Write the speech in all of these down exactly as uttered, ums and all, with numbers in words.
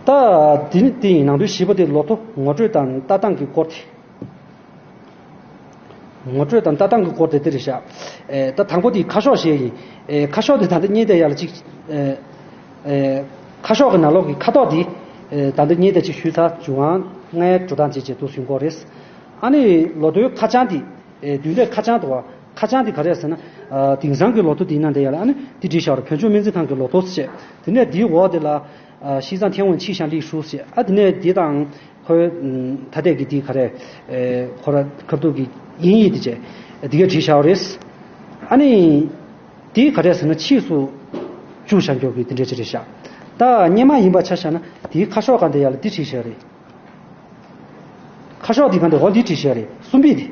ད་དེ་ནི་དེ་ཡིན། ནང་དོན་བཞི་པ་དེ་ལོ་ཐོ་ངོ་སྤྲོད་དང་ལྟ་སྟངས་ཀྱི་སྐོར་དེ། ངོ་སྤྲོད་དང་ལྟ་སྟངས་ཀྱི་སྐོར་དེ་དེ་རེད་ཤག་ཨེ། ད་དང་པོ་དེ་ཁ་ཤོག་ཞེས་ཡིན། ཨེ། ཁ་ཤོག་དེ་ད་ལྟ་བརྙན་དེ་ཡར་ལ་གཅིག་ཨེ། ཨེ། ཁ་ཤོག་གི་ནང་ལོགས་ཀྱི་ཁ་དོག་དེ། ཨེ། ད་ལྟ་བརྙན་དེ་གཅིག་ཞུས་ཚར། བྱུང་བ་ལྔའི་འགྲོ་སྟངས་བྱས་བྱས་འདུག་ཟིན་གོ་རེད། ཨ་ནི་ལོ་ཐོའི་ཁ་བྱང་དེ། ཨེ། བདུན་ལས་ཁ་བྱང་དུ་བ། ཁ་བྱང་དེ་ག་རེ་ཟེར་ན། ཨ། དེང་སང་གི་ལོ་ཐོ་དེ་ཡིན་ན་དེ་ཡར་ལ་ཨ་ནི་དེ་བྲིས་བཞག་རེད། བོད་ལྗོངས་སྨན་རྩིས་ཁང་གི་ལོ་ཐོ་ཟེར་བྱས། དེ་ནས་དེའི་འོག་དེ་ལ། ཨ། 西藏天文气象历史ཟེར། ཨ། དེ་ནས་དེ་དང་ཁོའི་ད་ལྟའི་གི་དེ་ག་རེ། ཨེ། ཁོ་ར་ཁ་ཐུག་གི་དབྱིན་ཡིག་དེ་བྱས། དེ་ག་བྲིས་བཞག་རེད། ཨ་ནི་དེ་ག་རེ་ཟེར་ན་ཕྱིས་སུ་བཅུག་བཞག་མགྱོགས་ཀྱི་དེ་འདྲ་ཅིག་རེད་ཤག་ད་སྔོན་མ་ཡིན་པ་ཆ་བཞག་ན་དེའི་ཁ་ཤོག་གང་དེ་ཡར་ལ་དེ་བྲིས་བཞག་རེད། ཁ་ཤོག་འདི་གང་དེ་འོ་འདི་བྲིས་བཞག་རེད། གསུམ་པའི་འདི།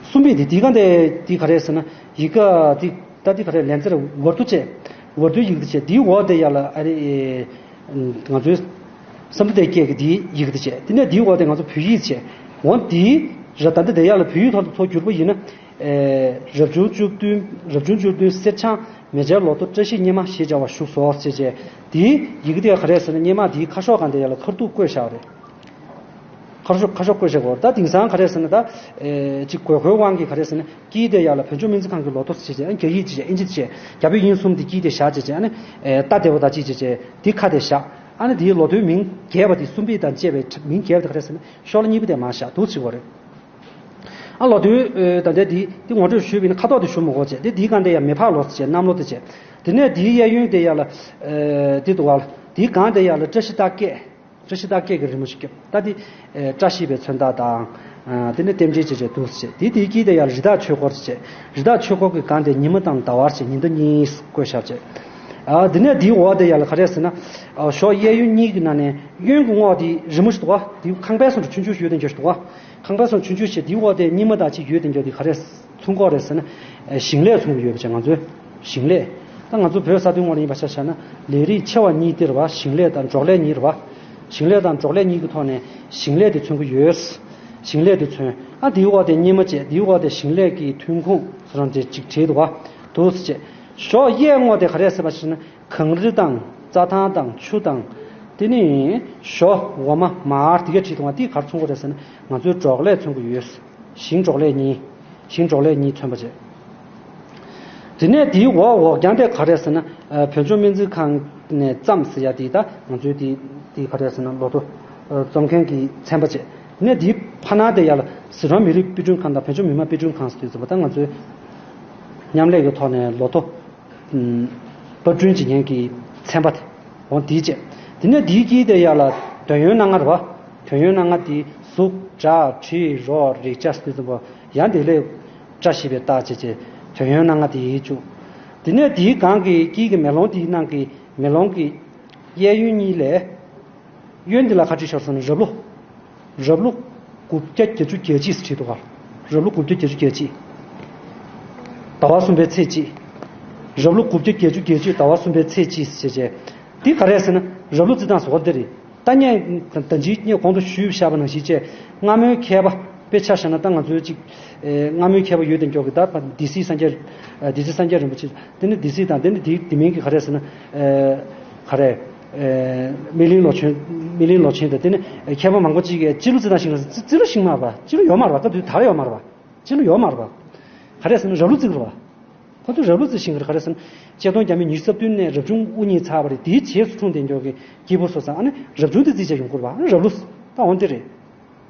གསུམ་པའི་འདི་འདི་གང་དེ་འདི་ག་རེ་ཟེར་ན་ཡི་གེ་འདི་ད་འདི་ག་རེ་ལན་ཚེར་ཝར་དུ་བྱས། ཝར་དུ་ཡིག་འདི་བྱས། འདིའི་འོག་དེ་ཡར་ལ་ཨ་རེ། ང་ཚོའི་བསམ་བློ་དེ་སྐྱེས་ཀྱི་འདིའི་ཡིག་འདི་བྱས། དེ་ནས་འདིའི་འོག་དེ་ང་ཚོ་བོད་ཡིག་བྱས། འོ་འདི་ར་ད་འདི་དེ་ཡར་ལ་བོད་ཡིག་ཐོག་ཏུ་ཐོག་བསྒྱུར་པ་ཡིན་ན། ཨེ། རབ་བྱུང་བཅུ་བདུན། རབ་བྱུང་བཅུ་བདུན་གསེར་སྦྱངམེ་སྦྱར་ལོ་ཐོ་བཀྲ་ཤིས་སྙེ་མ་ཞེས་བྱ་བ་བཞུགས་སོ་ཞེས་བྱས། དེའི་ཡི་གེ་དེ་ག་རེ་ཟེར་ན་སྔོན་མ་དེའི་ཁ་ཤོག་གང་དེ་ཡར་ལ་ཁ་ཐུག་བཀོད་བཞག་རེད། ཁ་ཤོག་ཁ་ཤོག་བཀོད་བཞག་གོ། ད་དེང་སང་ག་རེ་ཟེར་ན་ད། ཨེ། ཅིག་དགོས་མཁོའི་དབང་གིས་ག་རེ་ཟེར་ན་དཀྱིལ་དེ་ཡར་ལ་བོད་ལྗོངས་སྨན་རྩིས་ཁང་གི་ལོ་ཐོ་ཞེས་བྱས། ཨ། རྒྱ་ཡིག་ཅིག་བྱས། ཨིན་ཇི་ཅིག་བྱས། རྒྱ་བོད་དབྱིན་གསུམ་དེ་དཀྱིལ་དེ་བཞག་ཅེས་བྱས། ཨ་ནི། ཨེ། ད་དེ་བ་ད་ཅིག་བྱས་བྱས་དེ་ཁ་དེ་བཞག་ཨ་ནི་དེའི་ལོ་ཐོའི་མིང་རྒྱས་པ་དེ་གསུམ་པའི་དང་བཅས་པའི་མིང་རྒྱས་པ་དེ་ག་རེ་ཟེར་ན་ཤོག་ལྷེ་གཉིས་པ་དེ་མར་བཞག་འདུག་ཅིག་གོ་རེད། ཨ། ལོ་དུས། ཨེ། ད་ལྟའི་འདི་འདི་ངོ་སྤྲོད་ཞུས་པ་ཡིན་ན་ཁ་དོག་དེ་ཞུ་མི་དགོས་བྱས། དེ་འདིའི་སྒང་དེ་ཡར་མེ་ཕག་ལོ་ཟེར་བྱས། གནམ་ལོ་དེ་བྱས། དེ་ནས་འདིའི་གཡས་གཡོན་དེ་ཡར་ལ། ཨེ། འདི་འདུག་བ། འདིའི་སྒང་དེ་ཡར་ལ་བཀྲ་ཤིས་རྟགས་བརྒྱད། བཀྲ་ཤིས་རྟགས་བརྒྱད་ཀྱི་རི་མོ་ཞིག་བརྒྱབ། ད་འདི། ཨེ། བཀྲ་ཤིས་པའི་མཚོན་རྟགས་དང་། ཨ། དེ་ནས་རྟེན་འབྲེལ་བྱས་བྱས་འདུག་ཟེར་བྱས། དེ་དེའི་དཀྱིལ་དེ་ཡར་རི་དྭགས་ཆོས་འཁོར་ཟེར་བྱས། རི་དྭགས་ཆོས་འཁོར་གྱི་སྒང་དེ་ཉི་མ་དང་ཟླ་བ་ཟེར་ཉི་ཟླ་གཉིས་བཀོད་བཞག་བྱས། ཨ། དེ་ནས་འདིའི་འོག་དེ་ཡར་ལ་ག་རེ་ཟེར་ན། ཨ། ཤོག་གཡས་གཡོན་གཉིས་ཀྱི་ནང་ནས་གཡོན་གྱི་ངོས་དེ་རི་མོ་ཞིག་འདུག་བ། དེ་ཁང་པའི་སོ་འདྲ་ཆུང་ཆུང་ཞིག་ཡོད་དེ་འདྲ་ཞིག་འདུག་བ། ཁང་པའི་སོ་ཆུང་ཆུང་ཞིག་དེའི་འོག་དེ་ཉི་མ་དང་གཅིག་ཡོད་དེ་འདྲ་དེ་ག་རེ་མཚོན་གྱི་ཡོད་རེད་ཟེར་ན། ཨ། ཞིང་ལས་མཚོན་གྱི་ཡོད་པ་བྱས། ང་ཚོའི་ཞིང་ལས། ད་ང་ཚོ་བོད་ས་སྟེང་ངོས་ལ་ཡིན་པ་ཆ་བཞག་ན་ལས་རིགས་ཆེ་བ་གཉིས་དེ་རེད་བ། ཞིང་ལས་དང་འབྲོག་ལས་གཉིས་རེད་བ། ཞིང་ལས་དང་འབྲོག་ལས་གཉིས་ཀྱི་ཐོག་ནས་ཞིང་ལས་དེ་མཚོན་གྱི་ཡོད། ཞིང་ལས་དེ་མཚོན། ཨ། དེའི་འོག་དེ་སྙེ་མ་བྱས། དེའི་འོག་དེ་ཞིང་ལས་ཀྱི་ཐོན་ཁུངས་སོ་རང་དེ་གཅིག་བྲིས་འདུག་བ། འདུག་ཟེར་བྱས། ཤོག་གཡས་ངོས་དེ་ག་རེ་ཟེར་བ་ཞེ་ན། གངས་རི་དང་རྩྭ་ཐང་དང་ཆུ་དང་། དེ་ནི་ཞོ་འོ་མ་མར་དེ་ག་བྲིས་འདུག་བ། དེ་ག་རེ་མཚོན་གྱི་རེད་ཟེར་ན་ང་ཚོའི་འབྲོག་ལས་མཚོན་གྱི་ཡོད། ཞིང་འབྲོག་ལས་གཉིས། ཞིང་འབྲོག་ལས་གཉིས་མཚོན་པ་བྱས། དེ་ནས་དེའི་འོག་འོག་རྐྱང་དེ་ག་རེ་ཟེར་ན། ཨ། བོད་ལྗོངས་སྨན་རྩིས་ཁང་ནས་བརྩམས་ཟེར་ཡ་དེ། ད་ང་ཚོའི་དེ་དེ་ག་རེ་ཟེར་ན་ལོ་ཐོ། ཨ། རྩོམ་མཁན་གྱི་ཚན་པ་བྱས། དེ་ནས་དེའི་ཕ་ནང་དེ་ཡར་ལ་གཟིགས་རོང་མི་རིགས་དཔེ་སྐྲུན་ཁང་དང་བོད་ལྗོངས་མི་དམངས་དཔེ་སྐྲུན་ཁང་ཟེར་དུས་ཙམ་པ། ད་ང་ཚོའི་མཉམ་ལས་ཀྱི་ཐོག་ནས་ལོ་ཐོ། ཨ། པར་སྐྲུན་བྱེད་མཁན་གྱི་ཚན་པ་དེ། འོ་དེ་བྱས། དེ་ནས་དེའི་དཀྱིལ་དེ་ཡར་ལ་འདོད་ཡོན་སྣ་ལྔ་རེད་བ། འདོད་ཡོན་སྣ་ལྔ་དེ་གཟུགས། སྒྲ། དྲི། རོ། རེག་བྱ་ཟེར་དུས་ཙམ་པ། ཡང་དེ་ལས་བཀྲ་ཤིས་པའི་རྟགས་བྱས་བྱས་འདོད་ཡོན་སྣ་ལྔ་དེ་ཡིས་བཅུག་དེ་ནས་དེའི་སྒང་གི་དཀྱིལ་གྱི་མེ་ལོང་དེའི་ནང་གི་མེ་ལོང་གི་གཡས་གཡོན་གཉིས་ལས། གཡོན་འདི་ལ་ག་རེ་བྲིས་བཞག་ཟེར་ན་རབ་ལོ། རབ་ལོ་དགུ་བརྒྱ་བརྒྱད་ཅུ་གྱ་གཅིག་ཟེར་བྲིས་འདུག་ག་རབ་ལོ་དགུ་བརྒྱ་བརྒྱད་ཅུ་གྱ་གཅིག་ཟླ་བ་གསུམ་པའི་ཚེས་གཅིག་རབ་ལོ་དགུ་བརྒྱ་བརྒྱད་ཅུ་གྱ་གཅིག་ཟླ་བ་གསུམ་པའི་ཚེས་གཅིག་ཟེར་བྱས། འདི་ག་རེ་ཟེར་ན་རབ་ལོ་རྩི་སྟངས་ཟེར་བ་འདི་རེད། ད་ངས་ད་ད་ཅི་ངས་གོང་དུ་ཞུས་བཞག་པ་ནང་བཞིན་བྱས། སྔ་མོའི་མཁས་པ་དཔེ་ཆ་བཞག་ན་ད་ང་ཚོའི་ཅིག་ཨེ། སྔ་མོའི་མཁས་པ་ཡོད་དེ་འདྲ་གི། ད་སྡེ་སྲིད་སངས་རྒྱས། ཨ། སྡེ་སྲིད་སངས་རྒྱས་རིན་པོ་ཆེ། དེ་ནི་སྡེ་སྲིད་དང་། དེ་ནི་དེ་དེ་མིན་གྱི་ག་རེ་ཟེར་ན། ཨེ། ག་རེ། ཨེ། སྨིན་གླིང་ལོ་ཆེན། སྨིན་གླིང་ལོ་ཆེན་དང་། དེ་ནི་མཁས་པ་མང་པོ་ཅིག་གིས་སྤྱི་ལོ་རྩི་སྟངས་ཤིག་ལ། རྩི་རྩི་ལོ་ཤིང་མ་རེད་པ། སྤྱི་ལོ་ཡོད་མ་རེད་པ། སྐབས་དེ་དར་ཡོད་མ་རེད་པ། སྤྱི་ལོ་ཡོད་མ་རེད་པ། ག་རེ་ཟེར་ན་རབ་ལོ་རྩི་གི་རེད་པ། ཁོ་ཚོས་རབ་ལོ་རྩི་ཤིང་གི་རེད། ག་རེ་ཟེར་ན་གཅིག་སྟོང་བརྒྱ་མེད་ཉི་ཤུ་རྩ་བདུན་ནས་རབ་བྱུང་དབུ་བརྙེས་ཚར་བ་རེད། དེའི་རྗེས་སུ་འཁྲུངས་དེ་འདྲ་གི་སྐྱེས་བུ་སོ་སོ། ཨ་ནི་རབ་བྱུང་དེ་རྩིས་བྱས་ཡོང་གི་རེད་པ། ཨ་ནི་རབ་ལོ། ད་འོ་འདི་རེད།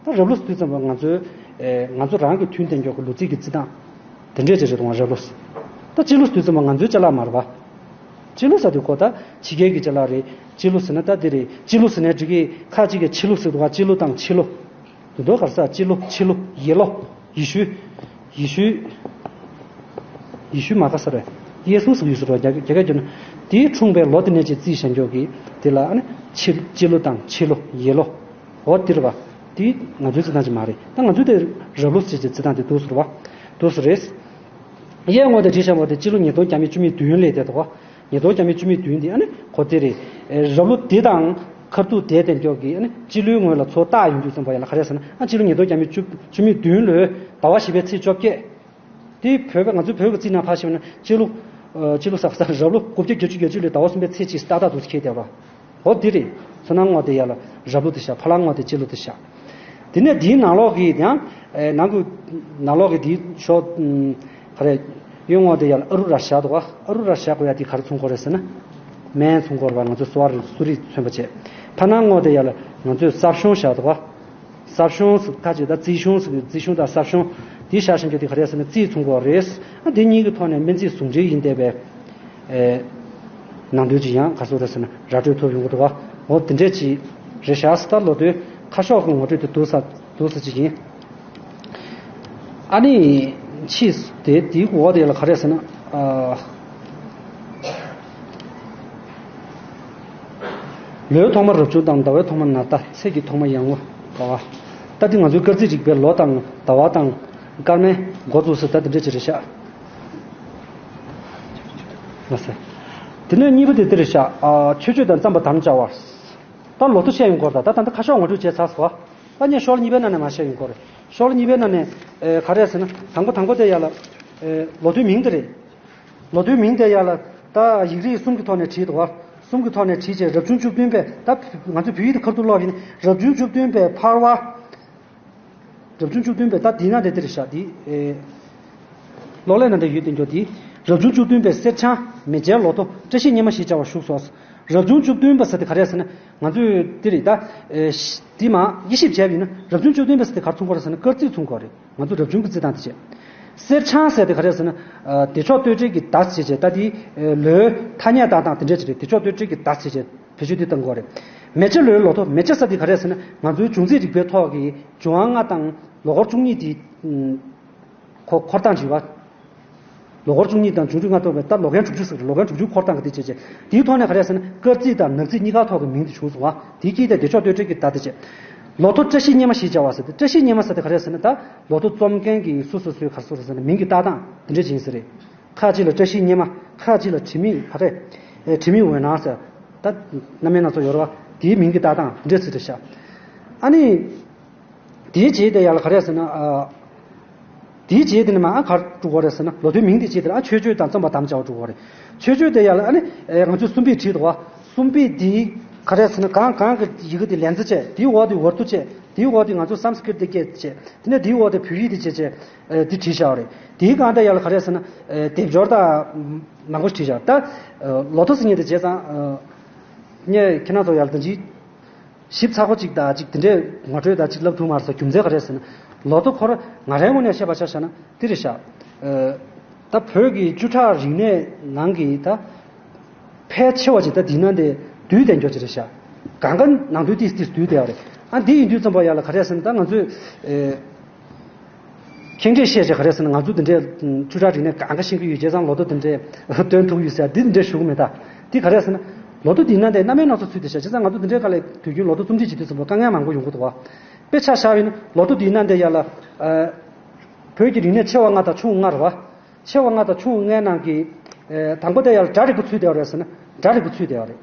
ད་རབ་ལོ་ཟེར་དུས་ཙམ་པ་ང་ཚོའི། ཨེ། ང་ཚོ་རང་གི་མཐུན་དེ་འདྲ་གི་ལོ་རྩིས་ཀྱི་རྩི་སྟངས་དེ་འདྲས་ཅིག་རེད་འདུག་ག་རབ་ལོ། ད་སྤྱི་ལོ་ཟེར་དུས་ཙམ་པ་ང་ཚོའི་ཅ་ལག་མ་རེད་པ། སྤྱི་ལོ་ཟེར་དུས་ཁོ་ད་ཕྱི་རྒྱལ་གྱི་ཅ་ལག་རེད། སྤྱི་ལོ་ཟེར་ན་ད་འདི་རེད། སྤྱི་ལོ་ཟེར་ནའི་འགྲིག་གི། ཁ་ཅིག་གིས་ཕྱི་ལོ་ཟེར་འདུག་ག་སྤྱི་ལོ་དང་ཕྱི་ལོ། དེ་འདྲ་ག་རེ་ཟེར། སྤྱི་ལོ། ཕྱི་ལོ། ཡེ་ལོ། ཡེ་ཤུ། ཡེ་ཤུ། ཡེ་ཤུ་མ་ག་ས་རེད། ཡེ་སུ་ཟེར་གི་ཡོད་ས་རེད་པ། རྒྱ་རྒྱ་སྐད་བརྗོད་ན། དེའི་འཁྲུངས་པའི་ལོ་དེ་ནས་ཅིག་རྩིས་བཞག་འདྲ་གི། དེ་ལ་ཨ་ནི་ཕྱི་སྤྱི་ལོ་དང་ཕྱི་ལོ། ཡེ་ལོ། འོ་དེ་རེད་པ། དེ་ང་ཚོའི་རྩི་སྟངས་ཅིག་མ་རེད། ད་ང་ཚོའི་དེ་རབ་ལོ་ཟེར་གྱི་རྩི་སྟངས་དེ་འདུག་སེ་རེད་པ། འདུག་སེ་རེད། གཡས་ངོས་དེ་བྲིས་བཞག་པ་དེ་སྤྱི་ལོ་ཉིས་སྟོང་བརྒྱ་མེད་བཅུ་མེད་བདུན་ལབ་བསྡད་འདུག་ག་ཉིས་སྟོང་བརྒྱ་མེད་བཅུ་མེད་བདུན་དེ། ཨ་ནི་ཁོ་དེ་རེད། ཨེ། རབ་ལོ་དེ་དང་ཁ་ཐུག་བསྡད་དེ་འདྲ་གི། ཨ་ནི་སྤྱི་ལོའི་ངོས་ལ་ཚོ་རྟགས་ཡོང་དུས་ཙམ་པ་ཡར་ལ་ག་རེ་ཟེར་ན། ཨ། སྤྱི་ལོ་ཉིས་སྟོང་བརྒྱ་མེད་བཅུ་མེད་བདུན་ལོའི་ཟླ་བ་བཞི་པའི་ཚེས་བཅོ་བརྒྱད། དེ་བོད་པ། ང་ཚོའི་བོད་ཀྱི་རྩིས་ནང་ཕར་ཕྱིན་པ་ན་སྤྱི་ལོ། ཨ། སྤྱི་ལོ་ཟེར་ས། རབ་ལོ་དགུ་བརྒྱ་བརྒྱད་ཅུ་གྱ་བརྒྱད་ལོའི་ཟླ་བ་གསུམ་པའི་ཚེས་གཅིག་ཏག་ཏག་འདུག་སེ་འཁེལ་བསྡད་པ། འོ་འདི་རེད། ཚུར་ནང་ངོ་དེ་ཡ་ལ་རབ་ལོ་དེ་བཞག་ཕར་ལ་ངོ་དེ་སྤྱི་ལོ་དེ་བཞག་དེ་ནས་འདིའི་ནང་ལོགས་ཀྱི་ཡང་ནང་གི་ནང་ལོགས་ཀྱི་འདིའི་ཕྱོགས་ག་རེ་གཡོན་ངོ་དེ་ཡ་ལ་ཨ་རུ་ར་བཞག་འདུག་ག་ཨ་རུ་ར་བཞག་དགོས་ཡ་དེ་ག་རེ་མཚོན་གྱི་ཡོད་རེད་ཟེར་ན། སྨན་མཚོན་གྱི་ཡོད་རེད་པ། ང་ཚོས་གསོ་བ་རིག་གསོ་རིག་མཚོན་པ་བྱས། ཕར་ནང་ངོ་དེ་ཡ་ལ་ང་ཚོས་ཟབ་གཞུང་བཞག་འདུག་ག་ཟབ་གཞུང་ཟེར་ཁ་ཅིག་ད་རྩིས་གཞུང་ཟེར་གི་རྩིས་གཞུང་དང་ཟབ་གཞུང་དེ་བཞག་བཞག་རྒྱུ་དེ་ག་རེ་ཟེར་ན་རྩིས་མཚོན་གྱི་ཡོད་རེད། ཨ་དེ་གཉིས་ཀྱི་ཐོག་ནས་སྨན་རྩིས་ཟུང་འབྲེལ་ཡིན་བསྡད་པའི་ཨེ་ནང་དོན་ཅིག་ཡང་ག་ཚོད་རེད་ཟེར་ན་ར་སྤྲོད་ཐུབ་ཡོང་གི་འདུག་ག་འོ་དེ་འདྲས་ཅིག་རེད་བཞག་ད་ལོ་དེ་ཁ་ཕྱོགས་ཀྱི་ངོ་སྤྲོད་དེ་འདུག་ས་འདུག་ས་ཅིག་ཡིན། ཨ་ནི་ཕྱིས་དེ་དེའི་འོག་དེ་ལ་ག་རེ་ཟེར་ན། ཨ། ལོའི་ཐོག་མ་རབ་བྱུང་དང་ཟླ་བའི་ཐོག་མ་ནད་ཟླ། ཚེས་ཀྱི་ཐོག་མ་ཡར་ངོ་ཟླ་བ། ད་འདི་ང་ཚོའི་སྐར་རྩིས་རིག་པའི་ལོ་དང་ཟླ་བ་དང་སྐར་མའི་འགོ་བཙུགས་ས་ད་འདི་འདྲ་ཅིག་རེད་ཤག་ལགས་སོ། དེ་ནས་གཉིས་པ་དེ་འདི་རེད་ཤག་ཨ། མཆོད་བརྗོད་དང་རྩོམ་པ་དམ་བཅའ་བ། ད་ལོ་ཐོ་བཤད་ཡོང་གི་ཡོད་རེད། ད་ད་ད་ལྟ་ཁ་ཕྱོགས་ངོ་སྤྲོད་བྱས་ཚར་སོང་། ད་ངས་ཤོ་ལོ་གཉིས་པའི་ནང་ནས་མར་བཤད་ཡོང་གི་ཡོད་རེད། ཤོ་ལོ་གཉིས་པའི་ནང་ནས་ཨེ་ག་རེ་ཟེར་ན་དང་པོ་དང་པོ་དེ་ཡ་ལ་ཨེ་ལོ་ཐོའི་མིང་དེ་རེད། ལོ་ཐོའི་མིང་དེ་ཡ་ལ་ད་ཡིག་རིགས་གསུམ་གྱི་ཐོག་ནས་བྲིས་འདུག་ག་གསུམ་གྱི་ཐོག་ནས་བྲིས་རྗེས་རབ་བྱུང་བཅུ་བདུན་པའི་ད་ང་ཚོས་བོད་ཡིག་དེ་ཁ་ཐུག་ཀློག་ཡིན། རབ་བྱུང་བཅུ་བདུན་པའི་འཕར་བ། རབ་བྱུང་བཅུ་བདུན་པའི་ད་འདི་ན་འདི་འདིར་བཞག་འདི། ཨེ། གློག་ཀླད་ན་འདི་ཡོད་དེ་འགྱོ་འདི། རབ་བྱུང་བཅུ་བདུན་པའི་གསེར་སྦྱངས་མེ་བྱའི་ལོ་ཐོ་བཀྲ་ཤིས་སྙེ་མ་ཞེས་བྱ་བ་བཞུགས་སོ། རབ་བྱུང་བཅུ་བདུན་པ་ཟེར་དེ་ག་རེ་ཟེར་ན་ང་ཚོས་འདི་རེད་ད། ཨེ། འདི་མ་དབྱེ་ཞིབ་བྱས་པ་ཡིན་ན་རབ་བྱུང་བཅུ་བདུན་པ་ཟེར་དེ་ག་རེ་མཚོན་གྱི་ཡོད་རེད་ཟེར་ན་སྐར་རྩིས་མཚོན་གྱི་ཡོད་རེད། ང་ཚོ་རབ་བྱུང་གི་རྩིས་སྟངས་དེ་བྱས། གསེར་སྦྱངས་ཟེར་དེ་ག་རེ་ཟེར་ན། ཨ། བདེ་མཆོག་བསྟོད་འགྲེལ་གྱི་བརྡ་བྱས་བྱས་ད་འདི། ཨེ། ལོའི་ཐ་སྙད་བཏགས་སྟངས་དེ་འདྲས་ཅིག་རེད། བདེ་མཆོག་བསྟོད་འགྲེལ་གྱི་བརྡ་བྱས་བྱས། བེད་སྤྱོད་དེ་གཏང་དགོས་རེད། མེ་བྱ་ལོའི་ལོ་ཐོ། མེ་བྱ་ཟེར་དེ་ག་རེ་ཟེར་ན་ང་ཚོའི་འབྱུང་རྩིས་རིག་པའི་ཐོག་གི་འབྱུང་བ་ལྔ་དང་ལོ་འཁོར་བཅུ་གཉིས་དེ་ཁོ་འཁོར་སྟངས་བྱེད་པ། ལོ་འཁོར་བཅུ་གཉིས་དང་འབྱུང་འགྲོས་ལྔ་ཐོག་པའི་ད་ལོ་རྒན་དྲུག་ཅུ་ཟེར། ལོ་རྒན་དྲུག་ཅུ་འཁོར་སྟངས་ཀྱི་དེ་བྱས་བྱས་དེའི་ཐོག་ནས་ག་རེ་ཟེར་ན་སྐར་རྩིས་དང་ནག་རྩིས་གཉིས་ཀ་ཐོག་གི་མིང་དེ་བྱུང་སོང་བ། དེའི་དཀྱིལ་དེ་བདེ་མཆོག་བསྟོད་འགྲེལ་གྱི་བརྡ་དེ་བྱས། ལོ་ཐོ་བཀྲ་ཤིས་སྙེ་མ་ཞེས་བྱ་བ་ཟེར་ཏེ། བཀྲ་ཤིས་སྙེ་མ་ཟེར་དེ་ག་རེ་ཟེར་ན་ད་ལོ་ཐོ་རྩོམ་མཁན་གྱི་སུ་སུ་སུའི་ག་རེ་ཟེར་ན་མིང་གི་བཏགས་སྟངས་དེ་འདྲ་ཅིག་ཡིན་ས་རེད། ཁ་ཅིག་ལ་བཀྲ་ཤིས་སྙེ་མ། ཁ་ཅིག་ལ་དྲི་མེད་ག་རེ། ཨེ། དྲི་མེད་འོད་སྣང་ཟེར། ད་རྣམ་དབྱེ་སྣ་ཚོགས་ཡོད་རེད་བ། དེའི་མིང་གི་བཏགས་སྟངས་འདྲ་ཚིག་རེད་ཤག་ཨ་ནི། དེའི་རྗེས་དེ་ཡར་ལ་ག་རེ་ཟེར་ན། ཨ། དེའི་རྗེས་དེ་ནས་མར་ཨ་ག་རེ་འགྲོ་གི་རེད་ཟེར་ན། ལོ་ཐོའི་མིང་དེའི་རྗེས་དེ་ལ་ཨ་མཆོད་བརྗོད་དང་རྩོམ་པ་དམ་བཅའ་བ་འགྲོ་གི་རེད། མཆོད་བརྗོད་དེ་ཡར་ལ་ཨ་ནི། ཨེ། ང་ཚོས་གསུམ་པའི་བྲིས་འདུག་བ། གསུམ་པའི་དེའི་ག་རེ་ཟེར་ན་གང་གང་གི་ཡི་གེ་དེ་ལེན་ཚ་བྱས། དེའི་འོག་དེ་ཝར་དུ་བྱས། དེའི་འོག་དེ་ང་ཚོ་སཾ་སྐྲྀཏ་དེ་སྐད་བྱས། དེ་ནས་དེའི་འོག་དེ་བོད་ཡིག་དེ་བྱས་བྱས། ཨེ། དེ་བྲིས་བཞག་པ་རེད། དེའི་སྒང་དེ་ཡར་ལ་ག་རེ་ཟེར་ན། ཨེ། སྡེབ་སྦྱོར་དང་མང་པོ་ཞིག་བྲིས་བཞག་ད། ཨེ། ལོ་ཐོ་ཟེར་མཁན་དེ་བྱས་ཙང་། ཨེ། ངས་ཁྱེད་རང་ཚོ་ཡར་ལ་ད་ཅི། ཞིབ་ཚགས་པོ་ཅིག་དང་ཅིག་དེ་འདྲས་ངོ་སྤྲོད་དང་ཅིག་ལབ་ཐུབ་མ་རེད་ཟེར། རྒྱུ་མཚན་ག་རེ་ཟེར་ན། ལོ་ཐོ་ཁོ་རང་ང་རའི་ངོས་ནས་བཤད་པ་ཆ་བཞག་ན་དེ་རེད་ཤག་ཨ། ད་བོད་ཀྱི་བཅུ་ཕྲག་རིག་གནས་ནང་གི་ད་ཕལ་ཆེ་བ་ཅིག་ད་འདི་ནང་དེ་བསྡུས་བསྡད་འགྱོ་ཅིག་རེད་ཤག་གང་ག་ནང་དོན་ཏིས་ཏིས་བསྡུས་བསྡད་ཡོད་རེད། ཨ། འདི་ཡིན་དུས་ཙམ་པ་ཡར་ལ་ག་རེ་ཟེར་ན་ད་ང་ཚོས། ཨ། ཁེངས་དྲེགས་བཤད་བྱས་ག་རེ་ཟེར་ན་ང་ཚོ་འདི་འདྲའི་བཅུ་ཕྲག་རིག་གནས་གང་ག་ཤེས་ཀྱི་ཡོད་བྱས་ཙང་ལོ་ཐོ་འདི་འདྲའི་སྟོན་ཐུབ་ཡོད་ཟེར་འདི་འདྲའི་ཞུ་གི་མེད་ད། འདི་ག་རེ་ཟེར་ན། ལོ་ཐོ་འདིའི་ནང་དེ་རྣམ་དབྱེ་སྣ་ཚོགས་ཚུད་དེ་བྱས། བྱས་ཙང་ང་ཚོ་འདི་འདྲའི་སྒང་ལ་དུས་རྒྱུན་ལོ་ཐོ་རྩོམ་སྒྲིག་བྱེད་དུས་ཙམ་པ་དཀའ་ངལ་མང་པོ་ཡོང་གི་འདུག་བ། དཔེ་ཆ་བཞག་པ་ཡིན་ན་ལོ་ཐོ་འདིའི་ནང་དེ་ཡར་ལ། ཨ། བོད་ཀྱི་རིག་གནས་ཆེ་བ་ལྔ་དང་ཆུང་བ་ལྔ་རེད་བ། ཆེ་བ་ལྔ་དང་ཆུང་བ་ལྔའི་ནང་གི། ཨ། དང་པོ་དེ་ཡར་ལ་སྒྲ་རིག་པ་ཚུད་བསྡད་ཡོད་རེད་ཟེར་ན་སྒྲ་རིག་པ་ཚུད་བསྡད་ཡོད་རེད།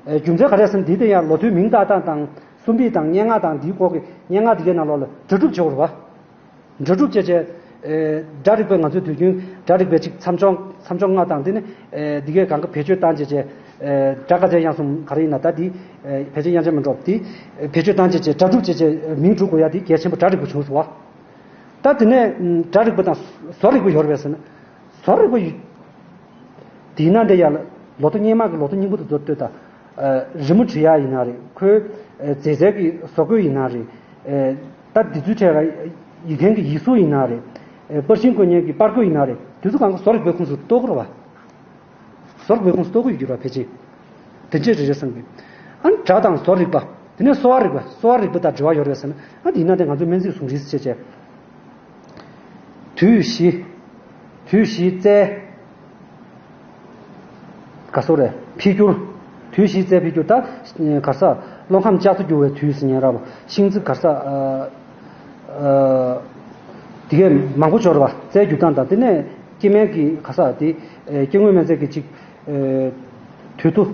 ཨ། རྒྱུ་མཚན་ག་རེ་ཟེར་ན་འདི་དེ་ཡང་ལོ་ཐོའི་མིང་བཏགས་སྟངས་དང་གསུམ་པའི་དང་སྙན་ངག་དང་འདིའི་སྐོར་གྱི་སྙན་ངག་འདི་གའི་ནང་ལོགས་ལ་སྒྲ་སྒྲུབ་བྱེད་དགོས་རེད་བ། སྒྲ་སྒྲུབ་བྱས་བྱས། ཨེ། སྒྲ་རིག་པའི་ང་ཚོའི་དུས་རྒྱུན་སྒྲ་རིག་པའི་ཅིག་མཚམས་སྦྱོར་མཚམས་སྦྱོར་ལྔ་དང་དེ་ནི། ཨེ། འདི་གའི་གང་ག་བེད་སྤྱོད་བཏང་བྱས་བྱས། ཨེ། སྒྲ་དག་ཆའི་དབྱངས་གསུམ་ག་རེ་ཡིན་ན་ད་འདི། ཨེ། བེད་སྤྱོད་དབྱངས་ཅན་མི་འགྲོ་འདི། ཨེ། བེད་སྤྱོད་བཏང་བྱས་བྱས་སྒྲ་སྒྲུབ་བྱས་བྱས་མིང་གྲུབ་དགོས་ཡ་འདི་གལ་ཆེན་པོ་སྒྲ་རིག་པ་བྱུང་སོང་བ། ད་དེ་ནས་སྒྲ་རིག་པ་དང་བཟོ་རིག་པ་ཡོད་རེད་པས་ཟེར་ན། བཟོ་རིག་པ་ཡོད། དེས་ན་འདི་ཡ་ལ་ལོ་ཐོ་སྙེ་མ་གི་ལོ་ཐོ་སྙིང་པོ་དེ་ཚོ་ལྟོས་དང་། ཨ། རི་མོ་འབྲི་ཡག་ཡིན་ན་རེད། ཁོའི། ཨ། མཛེས་རྩལ་གྱི་བཟོ་བཀོད་ཡིན་ན་རེད། ཨ། ད་འདི་ཚོའི་གྲས་ལ་ཡིག་མཁན་གྱི་ཡིག་གཟུགས་ཡིན་ན་རེད། ཨ། པར་ཤིང་བརྐོ་མཁན་གྱི་པར་བརྐོས་ཡིན་ན་རེད། དེ་ཚོ་གང་ག་བཟོ་རིག་པའི་ཁོངས་སུ་གཏོགས་ཀྱི་རེད་པ། བཟོ་རིག་པའི་ཁོངས་སུ་གཏོགས་ཀྱི་ཡོད་ཀྱི་རེད་པ་ཕལ་ཆེར། དེ་འདྲས་རེད་རེད་བསམ་གི། ཨ་ནི་སྒྲ་དང་བཟོ་རིག་པ། དེ་ནས་གསོ་བ་རིག་པ། གསོ་བ་རིག་པ་དང་འབྲེལ་བ་ཡོད་རེད་ཟེར་ན། ཨ། དེ་ཡིན་ན་དེ་ང་ཚོའི་སྨན་རྩིས་ཟུང་འབྲེལ་ཟེར་བྱས་བྱས། དུས་བཞི། དུས་བཞིའི་རྩལ། ག་སོ་རེད། འཕེལ་འགྱུར། དུས་བཞིའི་རྩལ་འཕེལ་འགྱུར་ད། ག་ས། རླུང་ཁམས་ལྕགས་སུ་འགྱུར་བའི་དུས་སུ་ཉེ་རབས། ཤིང་རྩི་ག་ས། ཨ། ཨ། དེ་གས་མང་པོ་འབྱོར་བ་རྩལ་འགྱུར་སྟངས་དང་། དེ་ནས་སྐྱེ་དམན་གྱི་ག་ས་དེ། ཨེ། སྐྱེ་དངོས་སྨན་རྫས་ཀྱི་གཅིག་ཨེ། དུས་ཐུ།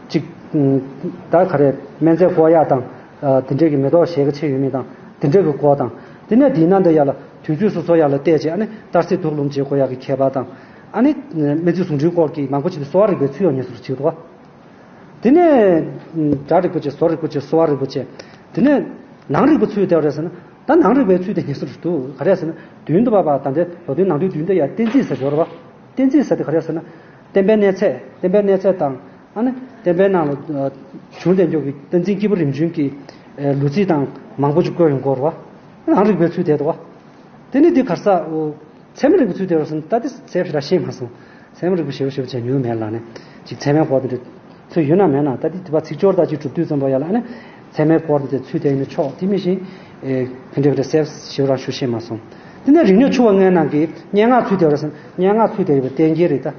གཅིག་ད་ག་རེ་སྨན་རྫས་བཀོག་ཡག་དང་། ཨ། དེ་འདྲས་ཀྱི་མེ་ཏོག་ཞལ་ག་ཆེ་ཡོད་མེད་དང་། དེ་འདྲས་ཀྱི་སྐོར་དང་། དེ་ནས་དེའི་ནང་དུ་ཡར་ལ་དུས་ཚོད་སོ་སོ་ཡར་ལ་བལྟས་བྱས། ཨ་ནི་གཏར་སྲེག་དུག་སློག་བྱེད་དགོས་ཡག་གི་ཁྱད་པར་དང་། ཨ་ནི་སྨན་རྩིས་ཟུང་འབྲེལ་སྐོར་གྱི་མང་པོ་ཅིག་གསོ་བ་རིག་པའི་ཚུལ་ཡང་ངེས་སུ་བྱེད་དོ། དེ་ནས་སྒྲ་རིག་པ་བྱས། བཟོ་རིག་པ་བྱས། གསོ་བ་རིག་པ་བྱས། དེ་ནས་ནང་རིག་པ་ཚུད་བསྡད་པ་རེད་ཟེར་ན། ད་ནང་རིག་པའི་ཚུལ་དེ་ངེས་སུ་འདུག་ག་རེ་ཟེར་ན། མདུན་དུ་བ་བ་ད་ལྟའི་ལོ་ཐོའི་ནང་དོན་མདུན་དུ་ཡ་གཏན་ཚིགས་ཟེར་ཡོད་རེད་བ། གཏན་ཚིགས་ཟེར་དེ་ག་རེ་ཟེར་ན། བསྟན་པའི་གནས་ཚད། བསྟན་པའི་གནས་ཚད་དང་། ཨ་ནི་བསྟན་པའི་ནང་ལ་བྱུང་བསྡད་འཇོག་གི་བསྟན་འཛིན་སྐྱེས་བུ་རིམ་བྱོན་གྱི་ལོ་ཚིགས་དང་མང་པོ་ཅིག་བཀོད་ཡོང་གི་ཡོད་རེད་བ། ནང་རིག་པའི་ཚུལ་དེ་རེད་བ། དེ་ནི་འདི་ག་རེ་ཟེར། ཚད་མ་རིག་པའི་ཚུལ་དེ་རེད་ཟེར་ན། ད་དེ་ཚད་མ་རིག་པ་ཞེས་མ་གསུངས། ཚད་མ་རིག་པ་ཞེས་པ་ཞེས་པ་བྱས་ཉོས་མེད་ལ་ནི། ཅིག་ཚད་མའི་སྐོར་དེ་འདྲ་ཚུལ་ཡོད་ན་མེད་ན། ད་དེ་དེ་བ་ཚིག་སྦྱོར་དང་ཅིག་གྲུབ་དུས་ཙམ་པ་ཡ་ལ་ཨ་ནི། ཚད་མའི་སྐོར་དེ་ཚུལ་དེ་ཡིན་ན་ཆོག་དེ་མི་ཤེས། ཨེ། ཕན་འབྲས་ཀྱི་གསལ་ཞེ་པོ་རང་ཞུ་ཤེས་མ་སོང་། དེ་ནས་རིག་གནས་ཕྱུག་པ་ལྔའི་ནང་གི་སྙན་ངག་ཚུལ་དེ་རེད་ཟེར་ན། སྙན་ངག་ཚུལ་དེ་ཡོད་པའི་གཏན་འཁེལ་རེད་ད།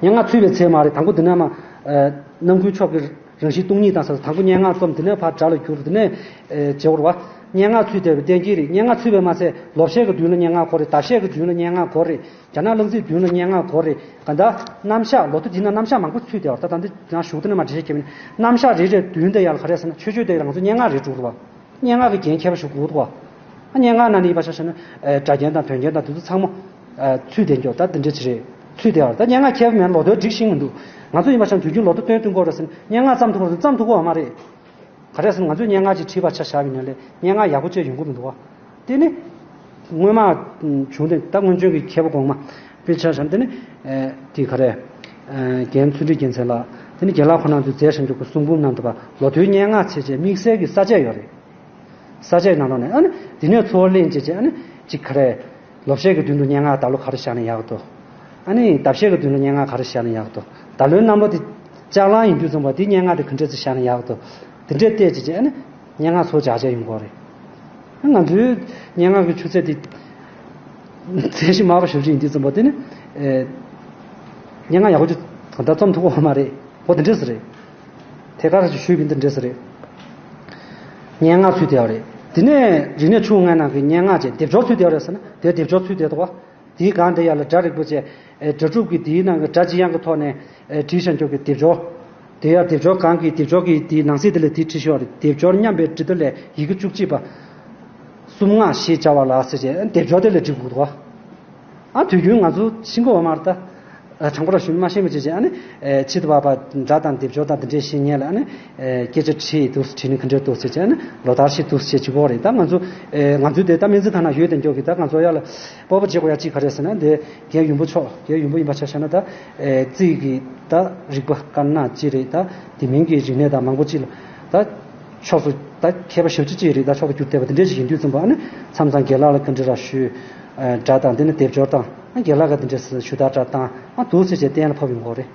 སྙན་ངག་ཚུལ་བའི་ཚད་མ་རེད། དང་པོ་འདི་ནས་མ། ཨེ། རྣམ་ཀུན་མཆོག་གི་རང་བཞིན་སྟོང་ཉིད་དང་ཟེར། དང་པོ་སྙན་ངག་རྩོམ། དེ་ནས་ཕར་སྒྲ་ལ་བསྒྱུར། དེ་ནས་ཨེ། བྱེད་པ་རེད་བ། སྙན་ངག་ཚུལ་དེ་ཡོད་པའི་གཏན་འཁེལ་རེད། སྙན་ངག་ཚུལ་བས་མ་ཚད་ལོ་བཤད་ཀྱི་མདུན་ལ་སྙན་ངག་དགོས་རེད། ཟླ་བཤད་ཀྱི་མདུན་ལ་སྙན་ངག་དགོས་རེད། རྒྱ་ནག་གླེང་ཚིག་མདུན་ལ་སྙན་ངག་དགོས་རེད། གང་ལྟར་རྣམ་གཞག་ལོ་ཐོ་འདི་ན་རྣམ་གཞག་མང་པོ་ཚུད་བསྡད་ཡོད་རེད། ད་ད་འདི་ང་ཞུགས་དེ་ནས་མ་འགྲེལ་བཤད་བརྒྱབ་ཡིན། རྣམ་གཞག་རེ་རེ་མདུན་དེ་ཡར་ལ་ག་རེ་ཟེར་ན། ཆོས་སྤྱོད་དེ་ཡར་ང་ཚོ་སྙན་ངག་རེད་འགྲོ་གི་རེད་བ། སྙན་ངག་གི་རྒྱན་ཁྱད་པར་ཞིག་དགོས་འདུག་བ། སྙན་ངག་ནང་ནས་ཡིན་པ་ཆ་བཞག་ན། ཨེ། སྒྲ་རྒྱན་དང་དོན་རྒྱན་དང་དེ་ཚོ་ཚང་མ་ཚུད་བསྡད་འགྱོ། ད་འདི་འདྲ་ཅིག་རེད། ཚུད་བསྡད་ཡོད་རེད། ད་སྙན་ངག་ཁྱད་པར་མེད། ལོ་ཐོའི་སྒྲིག་ཤེས་མི་འདུག་ང་ཚོ་ཡིན་པ་ཆ་དུས་རྒྱུན་ལོ་ཐོ་སྟོན་སྟོན་གོ་རེད་ཟེར་ན། སྙན་ངག་བརྩམས་ཐུབ་གོ་རེད་ཟེར་ན། བརྩམས་ཐུབ་གོ་བ་མ་རེད། ག་རེ་ཟེར་ན། ང་ཚོས་སྙན་ངག་ཅིག་བྲིས་པ་ཆ་བཞག་པ་ཡིན་ན་ལས་སྙན་ངག་ཡག་པོ་བྱས་ཡོང་གི་མི་འདུག་བ། དེ་ནི་སྔོན་མ་བྱུང་སྟེ། ད་སྔོན་བྱོན་གྱི་མཁས་པ་གོང་མ་དཔེ་ཆ་བཞག་ན། དེ་ནི་ཨེ། དེ་ག་རེ། ཨེ། རྒན་ཚུལ་ཁྲིམས་རྒྱལ་མཚན་ལགས། དེ་ནི་རྒན་ལགས་ཁོ་རང་ཚོས་མཛད་བཞག་འཇུག་གི་གསུང་འབུམ་ནང་དུ་བ། ལོ་ཐོའི་སྙན་ངག་ཅེས་བྱས་དམིགས་བསལ་གྱི་ས་བཅད་ཡོད་རེད། ས་བཅད་ནང་ལོགས་ནས་ཨ་ནི་དེ་ནས་ཚུར་ལེན་བྱས་བྱས། ཨ་ནི་ཅིག་ག་རེ། ལོ་བཤད་ཀྱི་མདུན་དུ་སྙན་ངག་ད་ལོ་ག་རེ་བཞག་ན་ཡག་འདུག་ཨ་ནི་ཟླ་བཤད་ཀྱི་མདུན་ལ་སྙན་ངག་ག་རེ་བཞག་ན་ཡག་འདུག་ད་ལོའི་གནམ་ལོ་དེ་ལྕགས་གླང་ཡིན་དུས་ཙམ་པ་དེ་སྙན་ངག་དེ་ག་འདྲས་ཅིག་བཞག་ན་ཡག་འདུག་དེ་འདྲས་བལྟས་བྱས་བྱས། ཨ་ནི་སྙན་ངག་ཚུར་སྦྱར་བྱས་ཡོང་གི་རེད། ང་ཚོའི་སྙན་ངག་གི་ཆུ་ཚད་དེ་ཚད་གཞི་དམའ་བ་ཞེ་པོ་ཅིག་ཡིན་དུས་ཙམ་པ་དེ་ནི། ཨེ། སྙན་ངག་ཡག་པོ་ཅིག་ད་ལྟ་རྩོམ་ཐུབ་ཀྱི་ཡོད་མ་རེད། འོ་དེ་འདྲས་རེད། ཐད་ཀར་ཞུས་པ་ཡིན། དེ་འདྲས་རེད། སྙན་ངག་ཚུད་བསྡད་ཡོད་རེད། དེ་ནས་རིག་གནས་ཕྱུག་པོ་ལྔའི་ནང་གི་སྙན་ངག་བྱས། སྡེབ་སྦྱོར་ཚུད་བསྡད་ཡོད་རེད་ཟེར་ན། དེ་སྡེབ་སྦྱོར་ཚུད་བསྡད་འདུག་བ། དེའི་སྒང་དེ་ཡར་ལ་སྒྲ་རིག་པ་བྱས། ཨེ། སྒྲ་སྒྲུབ་ཀྱི་དེའི་ནང་གི་སྒྲ་ཅི་ཡང་གི་ཐོག་ནས། ཨེ། བྲིས་བཞག་འཇོག་གི་སྡེབ་སྦྱོར། དེ་ཡང་སྡེབ་སྦྱོར་སྒང་གི་སྡེབ་སྦྱོར་གྱི་དེའི་ནང་གསེས་དེ་ལ་དེ་བྲིས་བཞག་ཡོད་རེད། སྡེབ་སྦྱོར་སྙམ་པའི་འབྲི་དོན་ལས་ཡི་གེ་བཅུ་གཅིག་པ། གསུམ་སྔགས་ཞེས་བྱ་བ་ལ་ཟེར་བྱས། ཨ། སྡེབ་སྦྱོར་དེ་ལ་འབྲི་དགོས་འདུག་བ། ཨ། དུས་རྒྱུན་ང་ཚོ་ཤེས་ཀྱི་ཡོད་མ་རེད་ད། ཨ། དྲང་པོ་ར་ཞུ་ན་མ་ཤེས་པ་བྱས་བྱས། ཨ་ནི། ཨེ། ཕྱི་དུ་བ་བ་སྒྲ་དང་སྡེབ་སྦྱོར་དང་དེ་འདྲས་ཤེས་མཁན་ལ། ཨ་ནི། ཨེ། སྐད་ཆ་དྲིས་འདུག་དྲིས་ནས་ག་འདྲས་འདུག་ཟེར་བྱས། ཨ་ནི་ལོ་ལྟར་ཞིག་འདུག་ཟེར་བྱེད་ཀྱི་ཡོད་རེད། ད་ང་ཚོ། ཨེ། ང་ཚོའི་དེ་ད་སྨན་རྩིས་ཐ་ན་ཡོད་དེ་འཇོག་གི། ད་ང་ཚོ་ཡར་ལ་སྤོབས་པ་བྱེད་དགོས་ཡ་གཅིག་ག་རེ་ཟེར་ན། དེ་རྒན་ཡོན་པོ་མཆོག་རྒན་ཡོན་པོ་ཡིན་པ་ཆ་བཞག་ན། ད། ཨེ། རྩིས་ཀྱི་ད་རིག་པ་དཀར་ནག་གཅིག་རེད། ད་དེ་མིན་གྱི་རིག་གནས་དང་མང་པོ་གཅིག་ལ་ད་ཕྱོགས་སུ་ད་མཁས་པ་ཞེ་པོ་ཅིག་རེད། ད་ཕྱོགས་སུ་གྱུར་བསྡད་པ་དེ་འདྲས་ཅིག་ཡིན་དུས་ཙམ་པ། ཨ་ནི་མཚམས་མཚམས་རྒན་ལགས་ལ་ག་འདྲས་ར་ཞུས། ཨ། སྒྲ་དང་དེ་ནི་སྡེབ་སྦྱོར་དང་། ཨ། རྒན་ལགས་ཀྱིས་དེ་འདྲས་ཞུ་དག་འདྲ་བཏང་། ཨ། འདུག་ཟེར་བྱས་གཏན་ལ་ཕབ་ཡོང་གི་རེད།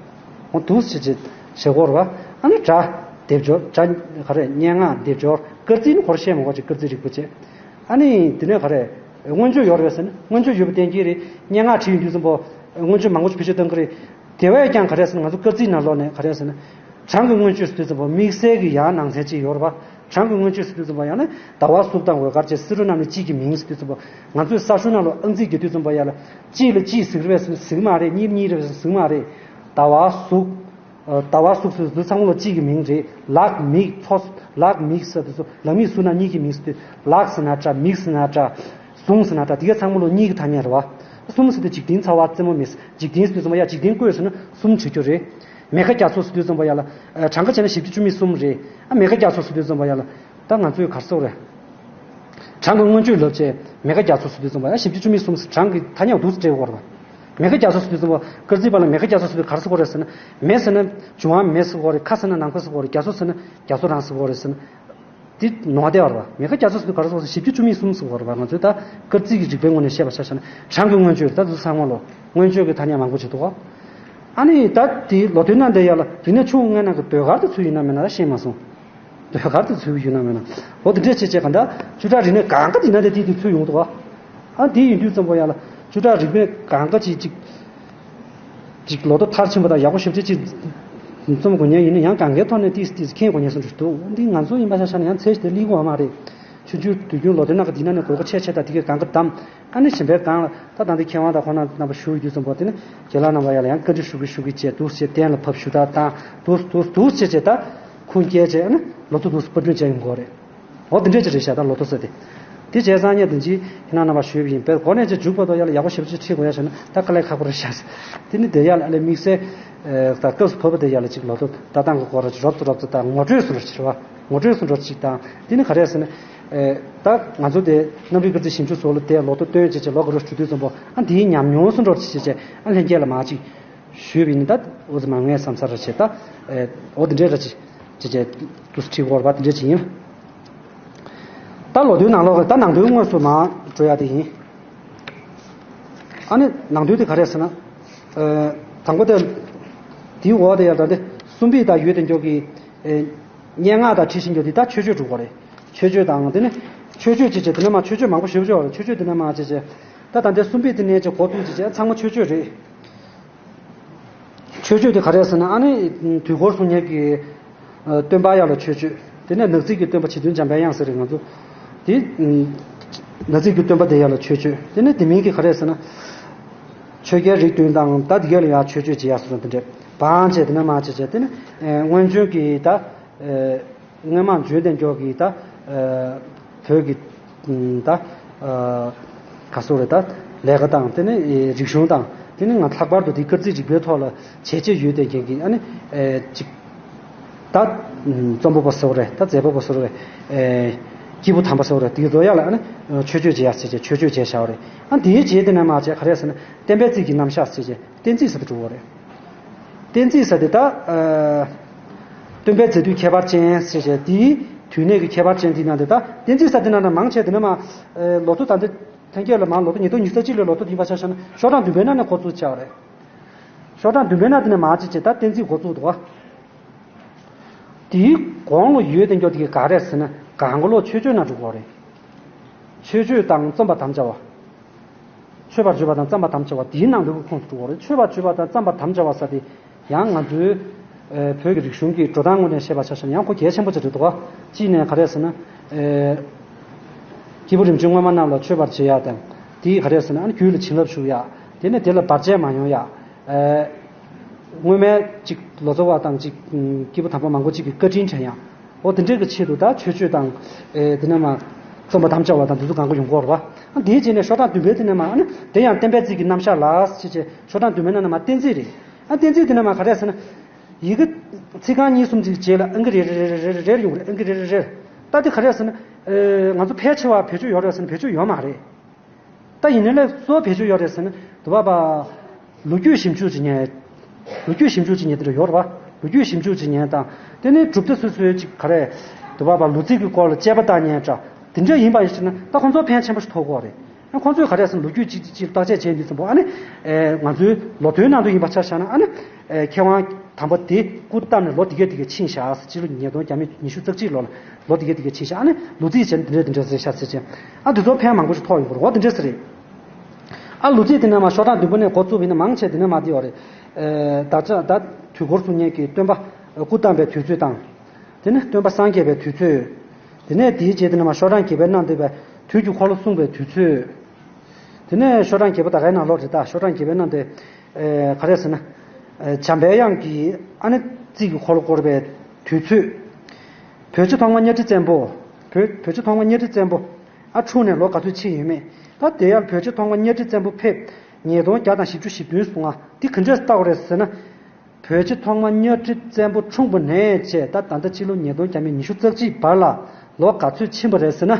འོ། འདུག་ཟེར་བྱས་བྱེད་དགོས་རེད་བ། ཨ་ནི་སྒྲ་སྡེབ་སྦྱོར། སྒྲ་ག་རེ། སྙན་ངག་སྡེབ་སྦྱོར། སྐར་རྩིས་ནི་ཁོ་རང་བཤད་མི་དགོས་ཅིག་སྐར་རྩིས་རིག་པ་བྱས། ཨ་ནི་དེ་ནས་ག་རེ། མངོན་བརྗོད་ཡོད་རེད་ཟེར་ན། མངོན་བརྗོད་ཡོད་པའི་གཏན་འཁེལ་རེད། སྙན་ངག་བྲིས་ཡོང་དུས་ཙམ་པ་མངོན་བརྗོད་མང་པོ་ཞིག་བེད་སྤྱོད་གཏོང་གི་རེད། དེ་བས་ཀྱང་ག་རེ་ཟེར་ན། ང་ཚོ་སྐར་རྩིས་ནང་ལོགས་ནས་ག་རེ་ཟེར་ན། གྲངས་ཀྱི་མངོན་བརྗོད་ཟེར་དུས་ཙམ་པ་དམིགས་བསལ་གྱི་ཡང་ནང་ཚན་ཅིག་ཡོད་རེད་པ། གྲངས་ཀྱི་མངོན་བརྗོད་ཟེར་དུས་ཙམ་པ་ཡང་ན་ཟླ་བ་གཟུགས་དང་འོད་དཀར་བཅས་སེར་པོ་རྣམས་ནི་གཅིག་གི་མིང་ཟེར་དུས་ཙམ་པ། ང་ཚོས་ས་ཤུན་ནང་ལོགས་ཨང་རྩིས་རྒྱག་དུས་ཙམ་པ་ཡ་ལ། གཅིག་ལ་གཅིག་ཟེར་གི་རེད་པས་ཟེར་ན་ཟེར་གི་མ་རེད། གཉིས་ལ་གཉིས་རེད་པས་ཟེར་ན་ཟེར་གི་མ་རེད། ཟླ་བ་གཟུགས། ཨ། ཟླ་བ་གཟུགས་ཟེར་དུས་ཚང་མ་ལོ་གཅིག་གི་མིང་རེད། ལག་མིག་མཚོ། ལག་མིག་ཟེར་དུས་ཚོ་ལག་མིག་གཟུགས་ན་གཉིས་ཀྱི་མིང་ཟེར་དུས། ལག་ཟེར་ན་སྒྲ། མིག་ཟེར་ན་སྒྲ། གཟུགས་ཟེར་ན་སྒྲ། དེ་ག་ཚང་མ་ལོ་གཉིས་ཀྱི་ཐ་སྙད་རེད་བ། གསུམ་ཟེར་དུས་འཇིག་རྟེན་ཚ་བ་རྩེ་མོ་མེ། འཇིག་རྟེན་ཟེར་དུས་ཙམ་པ་ཡ་འཇིག་རྟེན་བཀོད་ཟེར་ན་གསུམ་བྱེད་རྒྱུ་རེད། མེ་ཁ་རྒྱ་མཚོ་ཟེར་དུས་ཙམ་པ་ཡ་ལ། ཨ། གྲངས་ཀ་བྱས་ན་བཞི་བཅུ་བཅུ་མེད་གསུམ་རེད། ཨ། མེ་ཁ་རྒྱ་མཚོ་ཟེར་དུས་ཙམ་པ་ཡ་ལ། ད་ང་ཚོས་ག་རེ་ཟེར་དགོས་རེད། གྲངས་ཀྱི་མངོན་བརྗོད་ལབ་བྱས་མེ་ཁ་རྒྱ་མཚོ་ཟེར་དུས་ཙམ་པ་ཡ་བཞི་བཅུ་བཅུ་མེད་གསུམ་ཟེར་གྲངས་ཀྱི་ཐ་སྙད་འདུག་སེ་སྤྲད་དགོས་རེད་པ། མེ་ཁ་རྒྱ་མཚོ་ཟེར་དུས་ཙམ་པ། སྐར་རྩིས་པ་ལ་མེ་ཁ་རྒྱ་མཚོ་ཟེར་དུས་ག་རེ་ཟེར་དགོས་རེད་ཟེར་ན། མེ་ཟེར་ན་འབྱུང་བ་མེ་ཟེར་དགོས་རེད། ཁ་ཟེར་ན་ནམ་མཁའ་ཟེར་དགོས་རེད། རྒྱ་མཚོ་ཟེར་ན་རྒྱ་མཚོ་རང་ཟེར་དགོས་རེད་ཟེར་ན། འདི་ནོར་བསྡད་པ་རེད་པ། མེ་ཁ་རྒྱ་མཚོ་ཟེར་དུས་ག་རེ་ཟེར་དགོས་ཟེར་ན། བཞི་བཅུ་བཅུ་མེད་གསུམ་ཟེར་དགོས་རེད་པ། ང་ཚོས་ད་སྐར་རྩིས་ཀྱི་རིག་པའི་ངོས་ནས་བཤད་པ་ཆ་བཞག་ན། གྲངས་ཀྱི་མངོན་བརྗོད་ད་དུ་ཚང་མ་ལོ་མངོན་བརྗོད་ཀྱི་ཐ་སྙད་མང་པོ་ཅིག་འདུག་ག་ཨ་ནི་ད་དེ་ལོ་ཐོའི་ནང་དེ་ཡ་ལ་རིག་གནས་ཕྱུག་པོ་ལྔའི་ནང་གི་ཟློས་གར་དེ་ཚུད་ཡོད་ན་མེད་ན་ད་ཤེས་མ་སོང་། ཟློས་གར་དེ་ཚུད་ཡོད་ན་མེད་ན། འོ་དེ་འདྲས་བྱས་བྱས་གང་ལྟར་བཅུ་ཕྲག་རིག་གནས་གང་ག་དེ་ན་དེ་དེ་དེ་ཚུད་ཡོང་འདུག་ག་ཨ། དེ་ཡིན་དུས་ཙམ་པ་ཡ་ལ་བཅུ་ཕྲག་རིག་གནས་གང་ག་ཅིག་ཅིག་ཅིག་ལོ་ཐོ་མཐར་ཕྱིན་པ་དང་ཡག་པོ་ཞེ་པོ་ཅིག་རྩོམ་དགོས་ཉེན་ཡིན་ན་ཡང་གང་གའི་ཐོག་ནས་ཏིས་ཏིས་མཁྱེན་དགོས་ཉེན་སོང་འགྲོ་འདུག་འདི་ང་ཚོ་ཡིན་པ་ཆ་བཞག་ན་ཡང་ཚད་གཞི་དེ་སླེབས་ཀྱི་ཡོད་མ་རེད། ཆུང་ཆུང་དུས་རྒྱུན་ལོ་ཐོའི་ནང་གི་འདི་ན་ནས་དགོས་མཁོ་ཆེ་ཆེ་དང་དེ་གའི་གང་ག་བདམས། ཨ་ནི་གཞན་པའི་སྒང་ལ་ད་ད་འདི་མཁས་དབང་དང་ཁོང་རྣམ་པ་བཞུགས་ཡོད་དུས་ཙམ་པ་དེ་ནི་རྒན་ལགས་རྣམ་པ་ཡ་ལ་ཡང་བཀའ་འདྲི་ཞུ་གི་ཞུ་གི་བྱས། འདུག་སེ་གཏན་ལ་ཕབ་ཞུ་དག་བཏང་། འདུག་འདུག་འདུག་སེ་བྱས་ད་ཁུངས་སྐྱེལ་བྱས། ཨ་ནི་ལོ་ཐོ་འདུག་སེ་པར་སྐྲུན་བྱས་ཡོང་དགོས་རེད། འོ་དེ་འདྲས་ཅིག་རེད་ཤག་ད་ལོ་ཐོ་ཟེར་དེ། དེ་བྱས་ཙང་ངས་དེ་ཅིག་ཁྱེད་རྣམ་པར་ཞུས་པ་ཡིན། དཔེར་འགོ་ནས་ཅིག་མཇུག་བར་དུ་ཡར་ལ་ཡག་པོ་ཞེ་པོ་ཅིག་ཁྲིད་དགོས་ཡ་བྱས་ན་ད་དཀའ་ལས་ཁག་པོ་རེད་ཤག་དེ་ནི་དེ་ཡར་ལ་ཨ་ལས་དམིགས་བསལ་ད་སྐབས་སུ་བབ་པ་དེ་ཡར་ལ་ཅིག་ལོ་ཐོ་ལྟ་སྟངས་ཀྱི་སྐོར་ལ་ཅིག་རོབ་ཙམ་ད་ངོ་སྤྲོད་སུ་འགྲོ་ཅིག་རེད་བ། ངོ་སྤྲོད་སུ་འགྲོ་ཅིག་དང་དེ་ནི་ག་རེ་ཟེར་ན། ད་ང་ཚོ་དེ་གནམ་རིག་སྐར་རྩིས་ཞིབ་འཇུག་སོགས་ལ་དེ་ལོ་ཐོ་བཏོན་བྱས་བྱས་ལོ་ག་རེ་བཞུགས་དུས་ཙམ་པོ་ཨ་འདིའི་ཉམས་མྱོང་སུ་འགྲོ་ཅིག་བྱས་བྱས་ཨ་ལྷན་རྒྱས་ལ་མར་ཅིག་ཞུས་པ་ཡིན་ད། འོ་ཙི་མ་ངས་བསམ་ས་ར་བྱེད་ད། འོ་དེ་འདྲས་ར་ཅི་ཅི་ཅི་ཏུ་ཁྲིད་དགོས་ར་བ་དེ་འདྲས་ཅི་ཡིན། ད་ལོ་དུས་ནང་ལོགས་ཀྱི་ད་ནང་དོན་དངོས་སུ་མ་འགྲོ་ཡ་དེ་ཡིན། ཨ་ནི་ནང་དོན་དེ་ག་རེ་ཟེར་ན། དང་པོ་དེ། དེའི་འོག་དེ་ཡ་ད་དེ་གསུམ་པའི་ད་ཡུལ་དེ་འཇོག་གི་སྙན་ངག་དང་འཁྲིལ་ཞིང་འཇོག་དེ་ད་མཆོད་བརྗོད་འགྲོ་དགོས་རེད། མཆོད་བརྗོད་དང་དེ་ནི་མཆོད་བརྗོད་ཅི་བྱེད་དེ་ནི་མ་མཆོད་བརྗོད་མང་པོ་ཞེ་པོ་ཅིག་ཡོད་རེད། མཆོད་བརྗོད་དེ་ནི་མ་ཅི་བྱེད། ད་ད་ལྟའི་གསུམ་པའི་དེ་ནས་ཀྱི་འགོ་བཙུགས་ཀྱི་བྱས་ཚང་མ་མཆོད་བརྗོད་རེད། མཆོད་བརྗོད་དེ་ག་རེ་ཟེར་ན་ཨ་ནི་དུས་འཁོར་གསུང་མཁན་གྱི་སྟོན་པ་ཡར་ལ་མཆོད་བརྗོད། དེ་ནས་ནག་རྩིས་ཀྱི་སྟོན་པ་བྱེ་བདུན་འཇམ་པའི་དབྱངས་ཟེར་རེད་ང་ཚོ། དེ་ནག་རྩིས་ཀྱི་སྟོན་པ་དེ་ཡར་ལ་མཆོད་བརྗོད། དེ་ནས་དེ་མིན་གྱི་ག་རེ་ཟེར་ན། ཆོས་རྒྱལ་རིགས་བདུན་དང་ད་དེ་ག་ལ་ཡར་མཆོད་བརྗོད་བྱེད་ཡ་སོ་སོ་དེ་འདྲས་བང་བྱས་དེ་ནས་མ་བྱས་བྱས་དེ་ནས་སྔོན་བྱོན་གྱི་ད། སྔོན་མ་འཇོན་ལྡན་མགྱོགས་ཀྱི་ད། བོད་ཀྱི་ད། ག་སོ་རེད་ད། ལས་ཀ་དང་དེ་ནི་རིག་གཞུང་དང་དེ་ནི་ང་ལྷག་པར་དུ་དེ་སྐར་རྩིས་རིག་པའི་ཐོག་ལ་བྱས་རྗེས་ཡོད་དེ་མཁན་གྱི་ཨ་ནི། ཅིག་ད། རྩོམ་པ་པོ་སོ་རེད་ད་མཛད་པ་པོ་སོ་རེད། སྐྱེས་བུ་དམ་པ་སོ་རེད་དེ་ཚོ་ཡ་ལ་ཨ་ནི། མཆོད་བརྗོད་བྱེད་ཡ་ཟེར་བྱས་མཆོད་བརྗོད་བྱས་བཞག་པ་རེད། ཨ་དེའི་རྗེས་དེ་ནས་མ་བྱས་ག་རེ་ཟེར་ན་བསྟན་པའི་རྩིས་ཀྱི་རྣམ་གཞག་ཟེར་བྱས་བསྟན་རྩིས་ཟེར་དུ་འགྲོ་བ་རེད། བསྟན་རྩིས་ཟེར་དེ་ད། སྟོན་པའི་མཛད་དུས་ཁྱད་པར་ཅན་ཟེར་བྱས་དེའི་དུས་གནས་ཀྱི་ཁྱད་པར་ཅན་དེའི་ནང་དུ་ད་བསྟན་རྩིས་ཟེར་དེ་ནང་ན་མང་ཆེ་དེ་ནས་མ། ལོ་ཐོ་ད་འདི་ཐེངས་སྐྱོད་ལ་མ་ལོ་ཐོ་ཉིས་སྟོང་ཉི་ཤུ་རྩ་གཅིག་ལོའི་ལོ་ཐོ་དེ་ཡིན་པ་ཆ་བཞག་ན་ཤོག་གྲངས་བདུན་པའི་ནང་ནས་འགོ་ཚུགས་བྱས་པ་རེད། ཤོག་གྲངས་བདུན་པའི་ནང་དེ་ནས་མ་ཅི་བྱས་ད་བསྟན་རྩིས་འགོ་བཙུགས་འདུག་བ། དེའི་གོང་ལ་ཡོད་དེ་འགྱོ་དེ་ག་ག་རེ་ཟེར་ན་གང་ག་ལོ་མཆོད་བརྗོད་ནང་འགྲོ་གི་རེད། མཆོད་བརྗོད་དང་རྩོམ་པར་དམ་བཅའ་བ། མཆོད་པར་བརྗོད་པ་དང་བརྩམ་པར་དམ་བཅའ་བ་དེའི་ནང་དུ་ཁོངས་སུ་འགྲོ་བ་རེད། མཆོད་པར་བརྗོད་པ་དང་བརྩམ་པར་དམ་བཅའ་བ་ཟེར་དེ་ཡང་ང་ཚོའི་བོད་ཀྱི་རིག་གཞུང་གི་འགྲོ་སྟངས་ངོས་ནས་བཤད་པ་ཆ་བཞག་ན་ཡང་ཁོ་གལ་ཆེན་པོ་ཅིག་རེད་འདུག་ག་གཅིག་ནས་ག་རེ་ཟེར་ན། སྐྱེས་བུ་རིམ་བྱོན་སྔོན་མ་རྣམས་ལ་མཆོད་པར་བྱེད་ཡ་དང་དེའི་ག་རེ་ཟེར་ན་ཨ་ནི་རྒྱུད་ལ་བྱིན་རླབས་ཞུགས་ཡ། དེ་ནས་དེ་ལ་བར་ཆད་མ་ཡོང་ཡ། སྔོན་མའི་ཅིག་ལོ་ཙཱ་བ་དང་ཅིག་སྐྱེས་བུ་དམ་པ་མང་པོ་ཅིག་གི་བཀའ་དྲིན་དྲན་ཡ། འོ་དེ་འདྲའི་གི་ཆེད་དུ་ད་མཆོད་བརྗོད་དང་། ཨེ་དེ་ནས་མ། རྩོམ་པར་དམ་བཅའ་བ་དང་དེ་ཚོ་གང་ག་ཡོང་གི་ཡོད་རེད་བ། ཨ་དེའི་རྗེས་ནས་ཤོག་གྲངས་བདུན་པའི་དེ་ནས་མ་ཨ་ནི་དེ་ཡང་བསྟན་པའི་རྩིས་ཀྱི་རྣམ་གཞག་ལ་ཞེས་བྱས་ཤོག་གྲངས་བདུན་པའི་ནང་ནས་མ་བསྟན་རྩིས་རེད། ཨ་བསྟན་རྩིས་དེ་ནས་མ་ག་རེ་ཟེར་ན། ཡི་གེ་ཚིག་རྐང་གཉིས་གསུམ་ཅིག་རྗེས་ལ་ཨང་ཀི་རེ་རེ་རེ་རེ་རེ་རེ་ཡོང་གི་རེད། ཨང་ཀི་རེ་རེ་རེ། ད་དེ་ག་རེ་ཟེར་ན། ཨེ་ང་ཚོ་ཕལ་ཆེ་བ་བེད་སྤྱོད་ཡོད་རེད་ཟེར་ན་བེད་སྤྱོད་ཡོད་མ་རེད། ད་ཡིན་ནའི་ལས་གཙོ་བོ་བེད་སྤྱོད་ཡོད་རེད་ཟེར་ན་དུ་བ་པ། ལོ་རྒྱུས་ཞིབ་འཇུག་བྱེད་མཁན། ལོ་རྒྱུས་ཞིབ་འཇུག་བྱེད་མཁན་དེ་འདྲ་ཡོད་རེད་བ། ལོ་རྒྱུས་ཞིབ་འཇུག་བྱེད་མཁན་དང་དེ་ནས་གྲུབ་མཐའ་སོ་སོའི་ཅིག་ག་རེ། དུ་བ་པ་ལོ་རྩིས་ཀྱི་སྐོར་ལ་དཔྱད་པ་བཏང་མཁན་འདྲ་དེ་འདྲ་ཡིན་པ་ཡིན་ཟེར་ན་ད་ཁོང་ཚོ་ཕན་ཆེན་པོ་ཞིག་ཐོགས་ཀྱི་ཡོད་རེད། ཁོང་ཚོས་ག་རེ་ཟེར་ན་ལོ་རྒྱུས་ཅིག་ཅིག་བརྟག་དཔྱད་བྱས་དུས་ཙམ་པོ་ཨ་ནི། ང་ཚོའི་ལོ་ཐོའི་ནང་དུ་ཡིན་པ་ཆ་བཞག་ན་ཨ་ནི། མཁས་དབང་དམ་པ་དེ་སྐུ་བལྟམས་ནས་ལོ་དེ་གས་དེ་གས་ཕྱིན་ཤག་སྤྱི་ལོ་ཉིས་སྟོང་བརྒྱ་མེད་ཉི་ཤུ་རྩ་གཅིག་ལོ་ལ་ལོ་དེ་གས་དེ་གས་ཕྱིན་ཤག་ཨ་ནི་ལོ་རྩིས་བྱས་ནས་དེ་འདྲས་དེ་འདྲས་ཟེར་ཤག་ཟེར་བྱས། ཨ་དེ་ཚོ་ཕན་མང་པོ་ཞིག་ཐོགས་ཡོང་གི་རེད། འོ་དེ་འདྲས་ཟེར་རེད། ཨ་ལོ་རྩིས་དེ་ནས་མ་ཤོག་གྲངས་བདུན་པོ་ནས་འགོ་བཙུགས་པ་ཡིན་ན་མང་ཆེ་དེ་ནས་མ་བདེ་བ་རེད། བདག་ཅག་ད་དུས་འཁོར་གསུང་མཁན་གྱི་སྟོན་པ་སྐུ་བལྟམས་པའི་དུས་ཚོད་དང་། དེ་ནས་སྟོན་པ་སངས་རྒྱས་པའི་དུས་ཚོད། དེ་ནས་དེའི་རྗེས་དེ་ནས་མ་ཤོག་གྲངས་བརྒྱད་པའི་ནང་བསྡད་པའི་དུས་ཀྱི་འཁོར་ལོ་གསུངས་པའི་དུས་ཚོད། དེ་ནས་ཤོག་གྲངས་བརྒྱད་པ་ད་གའི་ནང་ལོགས་རེད། ད་ཤོག་གྲངས་བརྒྱད་པའི་ནང་དེ། ག་རེ་ཟེར་ན། འཇམ་པའི་དབྱངས་ཀྱིས་ཨ་ནི་རྩིས་ཀྱི་འཁོར་ལོ་བསྐོར་བའི་དུས་ཚོད། བོད་རྗེ་ཐོག་མ་གཉའ་ཁྲི་བཙན་པོ། བོད་བོད་རྗེ་ཐོག་མ་གཉའ་ཁྲི་བཙན་པོ། ཨ་འཁྲུངས་ནས་ལོ་ག་ཚོད་ཕྱིན་ཡོད་མེད། ད་དེ་ཡར་བོད་རྗེ་ཐོག་མ་གཉའ་ཁྲི་བཙན་པོ་ཕེབས་ཉིས་སྟོང་བརྒྱ་དང་བཞི་བཅུ་ཞེ་བདུན་སོང་ང་འདི་ག་འདྲས་བལྟ་དགོས་རེད་ཟེར་ན། བོད་རྗེ་ཐོག་མ་གཉའ་ཁྲི་བཙན་པོ་འཁྲུངས་པ་ནས་བྱས་ད་ད་ལྟ་སྤྱི་ལོ་ཉིས་སྟོང་བརྒྱ་མེད་ཉི་ཤུ་རྩ་གཅིག་བར་ལ་ལོ་ག་ཚོད་ཕྱིན་པ་རེད་ཟེར་ན།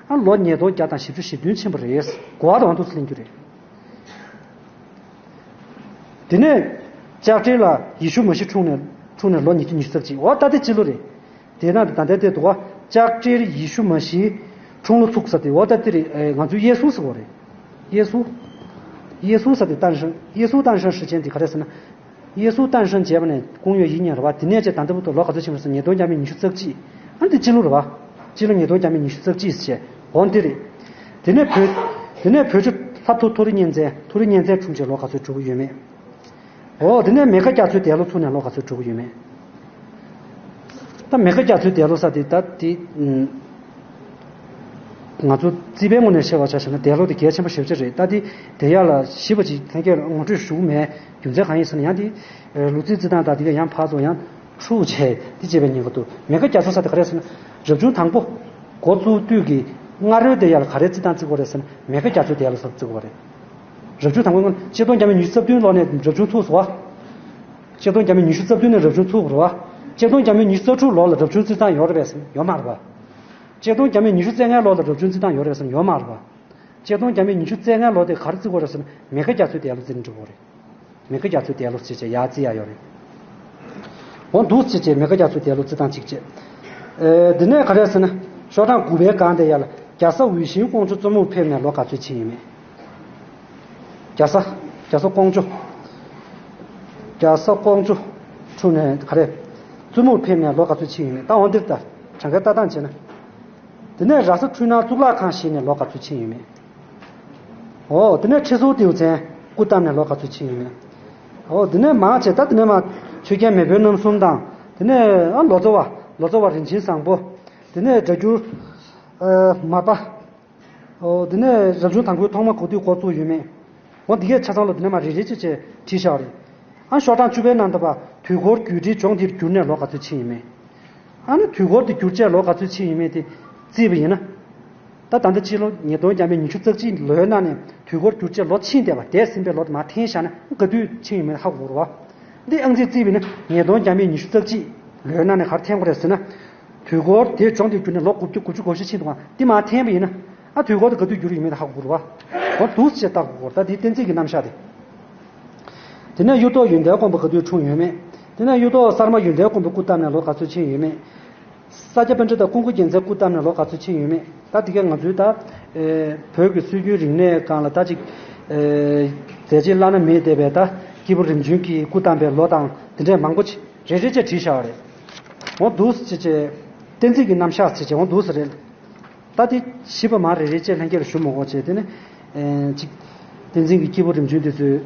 ཨ་ལོ་ཉིས་སྟོང་བརྒྱ་དང་བཞི་བཅུ་ཞེ་བདུན་ཕྱིན་པ་རེད། གོ་བ་དང་འདུག་སེ་ལེན་རྒྱུ་རེད། དེ་ནས་ལྕགས་སྤྲེལ་ལ་ཡེ་ཤུ་མ་ཤི་འཁྲུངས་ནས་འཁྲུངས་ནས་ལོ་ཉིས་བརྒྱ་ཉི་ཤུ་རྩ་གཅིག་འོ་ད་དེ་སྤྱི་ལོ་རེད། དེ་ན་ད་ལྟ་དེ་འདུག་བ། ལྕགས་སྤྲེལ་ཡེ་ཤུ་མ་ཤི་འཁྲུངས་ལོ་ཚུགས་ས་དེ་འོ་ད་དེ་རེད། ང་ཚོའི་གཡས་ཟུར་ཟེར་བ་རེད། གཡས་ཟུར། གཡས་ཟུར་ས་དེ་ཏན་ཧྲན་གཡས་ཟུར་ཏན་ཧྲན་ཧྲི་ཅན་དེ་ག་རེ་ཟེར་ན། གཡས་ཟུར་ཏན་ཧྲན་བྱས་པ་ནས་ཀུང་ཡོད་ཡིན་ཉེ་ར་བ་དེ་ནས་བྱས་ད་ལྟ་བར་དུ་ལོ་ག་ཚོད་ཕྱིན་པ་ཟེར་ཉིས་སྟོང་བརྒྱ་མེད་ཉི་ཤུ་རྩ་གཅིག་ཨ་འདི་སྤྱི་ལོ་ར་བ། སྤྱི་ལོ་ཉིས་སྟོང་བརྒྱ་མེད་ཉི་ཤུ་རྩ་གཅིག་ཟེར་འོ་འདི་རེད། དེ་ནས་བོད། དེ་ནས་བོད་ཆུ་ལྷ་ཐོ་ཐོ་རི་གཉན་བཙན་ཐོ་རི་གཉན་བཙན་འཁྲུངས་བྱས་ལོ་ག་ཚོད་འགྲོ་གི་ཡོད་མེད། འོ་དེ་ནས་མེ་ཁ་རྒྱ་མཚོའི་འདས་ལོ་ཚུགས་ནས་ལོ་ག་ཚོད་འགྲོ་གི་ཡོད་མེད། ད་མེ་ཁ་རྒྱ་མཚོའི་འདས་ལོ་ས་དེ་ད་དེ། ང་ཚོ་རྩིས་པའི་ངོས་ནས་བཤད་པ་ཆ་བཞག་ན་འདས་ལོ་དེ་གལ་ཆེན་པོ་ཞེ་པོ་ཅིག་རེད། ད་དེ་དེ་ཡག་ལ་ཞིབ་པ་ཅིག་ཐེངས་སྐྱེལ་ངོ་སྤྲོད་ཞུ་གི་མེད། རྒྱུ་མཚན་གང་ཡིན་ཟེར་ན་ཡང་དེ་ལུག་རྫི་རྩི་སྟངས་དང་དེ་ག་ཡང་ཕར་ཚུར་ཡང་འཁྲུག་བྱས་དེ་བྱས་པའི་ཉེན་ཁ་འདུག་མེ་ཁ་རྒྱ་མཚོ་ས་དེ་ག་རེ་ཟེར་ན་རབ་བྱུང་དང་པོ་འགོ་བཙུགས་དུས་ཀྱི་ སྔ་རོལ་དེ་ཡར་ག་རེ་རྩི་སྟངས་བརྩི་དགོས་རེད་ཟེར་ན། མེ་ཁ་རྒྱ་མཚོའི་འདས་ལོ་ཟེར་བརྩི་དགོས་རེད། རབ་བྱུང་དང་པོའི་སྔོན་ཆིག་སྟོང་བརྒྱ་མེད་ཉི་ཤུ་རྩ་བདུན་ལོ་ནས་རབ་བྱུང་ཚུགས་སོང་བ། ཆིག་སྟོང་བརྒྱ་མེད་ཉི་ཤུ་རྩ་བདུན་ནས་རབ་བྱུང་ཚུགས་རེད་བ། ཆིག་སྟོང་བརྒྱ་མེད་ཉི་ཤུ་རྩ་དྲུག་ལོ་ལ་རབ་བྱུང་རྩི་སྟངས་ཡོད་རེད་པས་ཟེར་ན་ཡོད་མ་རེད་བ། ཆིག་སྟོང་བརྒྱ་མེད་ཉི་ཤུ་རྩ་ལྔའི་ལོ་ལ་རབ་བྱུང་རྩི་སྟངས་ཡོད་རེད་ཟེར་ན་ཡོད་མ་རེད་བ། ཆིག་སྟོང་བརྒྱ་མེད་ཉི་ཤུ་རྩ་ལྔའི་ལོ་དེ་ག་རེ་བརྩི་དགོས་རེད་ཟེར་ན། མེ་ཁ་རྒྱ་མཚོའི་འདས་ལོ་རྩི་ན་འགྲིག་གི་རེད། མེ་ཁ་རྒྱ་མཚོའི་འདས་ལོ་ཟེར་བྱས་ཡར་རྩི་ཡ་ཡོད་རེད། འོ་འདུག་ཟེར་བྱས་མེ་ཁ་རྒྱ་མཚོའི་འདས་ལོ་རྩི་སྟངས་གཅིག་བྱས། ཨེ། འདི་ནས་ག་རེ་ཟེར་ན། ཤོག་གྲངས་དགུ་པའི་སྒང་དེ་ཡར་ལ། རྒྱ་བཟའ་འུད་ཤིང་ཀོང་ཇོ་བཙུན་མོར་ཕེབས་ནས་ལོ་ག་ཚོད་ཕྱིན་ཡོད་མེད། རྒྱ་བཟའ། རྒྱ་བཟའ་ཀོང་ཇོ། རྒྱ་བཟའ་ཀོང་ཇོ་འཁྲུངས་ནས་ག་རེ། བཙུན་མོར་ཕེབས་ནས་ལོ་ག་ཚོད་ཕྱིན་ཡོད་མེད། ད་འོ་འདིར་ལྟ། གྲངས་ཀའི་ལྟ་སྟངས་བྱས་ན། དེ་ནས་ར་ས་འཕྲུལ་སྣང་གཙུག་ལག་ཁང་བཞེངས་ནས་ལོ་ག་ཚོད་ཕྱིན་ཡོད་མེད། འོ། དེ་ནས་ཁྲི་ཟུར་ལྡེའུ་བཙན་སྐུ་བལྟམས་ནས་ལོ་ག་ཚོད་ཕྱིན་ཡོད་མེད། འོ། དེ་ནས་མང་ཆེ་ད་དེ་ནས་མ་ཆོས་རྒྱལ་མེས་དབོན་རྣམ་གསུམ་དང་། དེ་ནས་ཨ་ལོ་ཙཱ་བ། ལོ་ཙཱ་བ་རིན་ཆེན་བཟང་པོ། དེ་ནས་སྒྲ་སྒྱུར། ཨ་མར་པ། འོ། དེ་ནས་རབ་བྱུང་དང་པོའི་ཐོག་མ་ག་དུས་འགོ་བཙུགས་ཡོད་མེད། འོ། འདི་གས་ཆ་ཚང་ལ་དེ་ནས་མ་རེ་རེ་བྱས་བྱས་བྲིས་བཞག་རེད། ཨ་ཤོག་གྲངས་བཅུ་པའི་ནང་དུ་བ། དུས་འཁོར་རྒྱུད་འགྲེལ་ལྗོངས་འདིར་བསྒྱུར་ནས་ལོ་ག་ཚོད་ཕྱིན་ཡོད་མེད། ཨ་ནི་དུས་འཁོར་དེ་བསྒྱུར་བྱས་ལོ་ག་ཚོད་ཕྱིན་ཡོད་མེད་དེ་བརྩིས་པ་ཡིན་ན། ད་ད་ལྟ་སྤྱི་ལོ་ཉིས་སྟོང་བརྒྱ་མེད་ཉི་ཤུ་རྩ་གཅིག་ལོའི་ནང་ནས་དུས་འཁོར་བསྒྱུར་བྱས་ལོ་ཕྱིན་བསྡད་པ་འདས་ཟིན་པའི་ལོ་དེ་མར་འཐེན་བཞག་ན་ག་དུས་ཕྱིན་ཡོད་མེད་ཧ་གོ་གི་རེད་བ། འདི་ཨང་རྩིས་བརྩིས་པ་ཡིན་ན་ཉིས་སྟོང་བརྒྱ་མེད་ཉི་ཤུ་རྩ་གཅིག་ལོའི་ནང་ནས་ག་རེ་འཐེན་དགོས་རེད་ཟེར་ན། དུས་འཁོར་དེ་ལྗོངས་འདིར་བསྒྱུར་ནས་ལོ་དགུ་བཅུ་གོ་བཞི་ཕྱིན་འདུག་ག། འདི་མར་འཐེན་པ་ཡིན་ན། ཨ་དུས་འཁོར་དེ་ག་དུས་བསྒྱུར་ཡོད་མེད་ཧ་གོ་གི་རེད་བ། འོ་འདུག་ཅེས་བརྟག་དགོས་རེད། ད་འདི་བསྟན་འཛིན་གྱི་རྣམ་གཞག་དེ། དེ་ནས་གཡུ་ཐོག་ཡོན་ཏན་དགོན་པ་ག་དུས་འཁྲུངས་ཡོད་མེད། དེ་ནས་གཡུ་ཐོག་གསར་མ་ཡོན་ཏན་དགོན་པའི་སྐུ་བལྟམས་ནས་ལོ་ག་ཚོད་ཕྱིན་ཡོད་མེད། ས་སྐྱ་པཎྜི་ཏ་ཀུན་དགའ་རྒྱལ་མཚན་སྐུ་བལྟམས་ནས་ལོ་ག་ཚོད་ཕྱིན་ཡོད་མེད། ད་འདི་གས་ང་ཚོའི་ད། ཨེ། བོད་ཀྱི་སྲོལ་རྒྱུན་རིག་གནས་སྒང་ལ་ད་ཅིག་ཨེ། མཛད་རྗེས་བླ་ན་མེད་བསྡད་པའི་ད་སྐྱེས་བུ་རིམ་བྱོན་གྱི་སྐུ་བལྟམས་པའི་ལོ་དང་དེ་འདྲས་མང་པོ་ཅིག་རེ་རེ་བྱས་བྲིས་བཞག་པ་རེད། འོ་འདུག་ཟེར་བྱས། བསྟན་འཛིན་གྱི་རྣམ་གཞག་ཟེར་བྱས་འོ་འདུག་ཟེར་རེད། ད་དེ་ཞིབ་པ་མར་རེ་རེ་བྱས་ལྷན་རྒྱས་ལ་ཞུ་མི་དགོས་བྱས། དེ་ནི། ཨེ། ཅིག་བསྟན་འཛིན་གྱི་སྐྱེས་བུ་རིམ་བྱོན་དེ་ཚོས་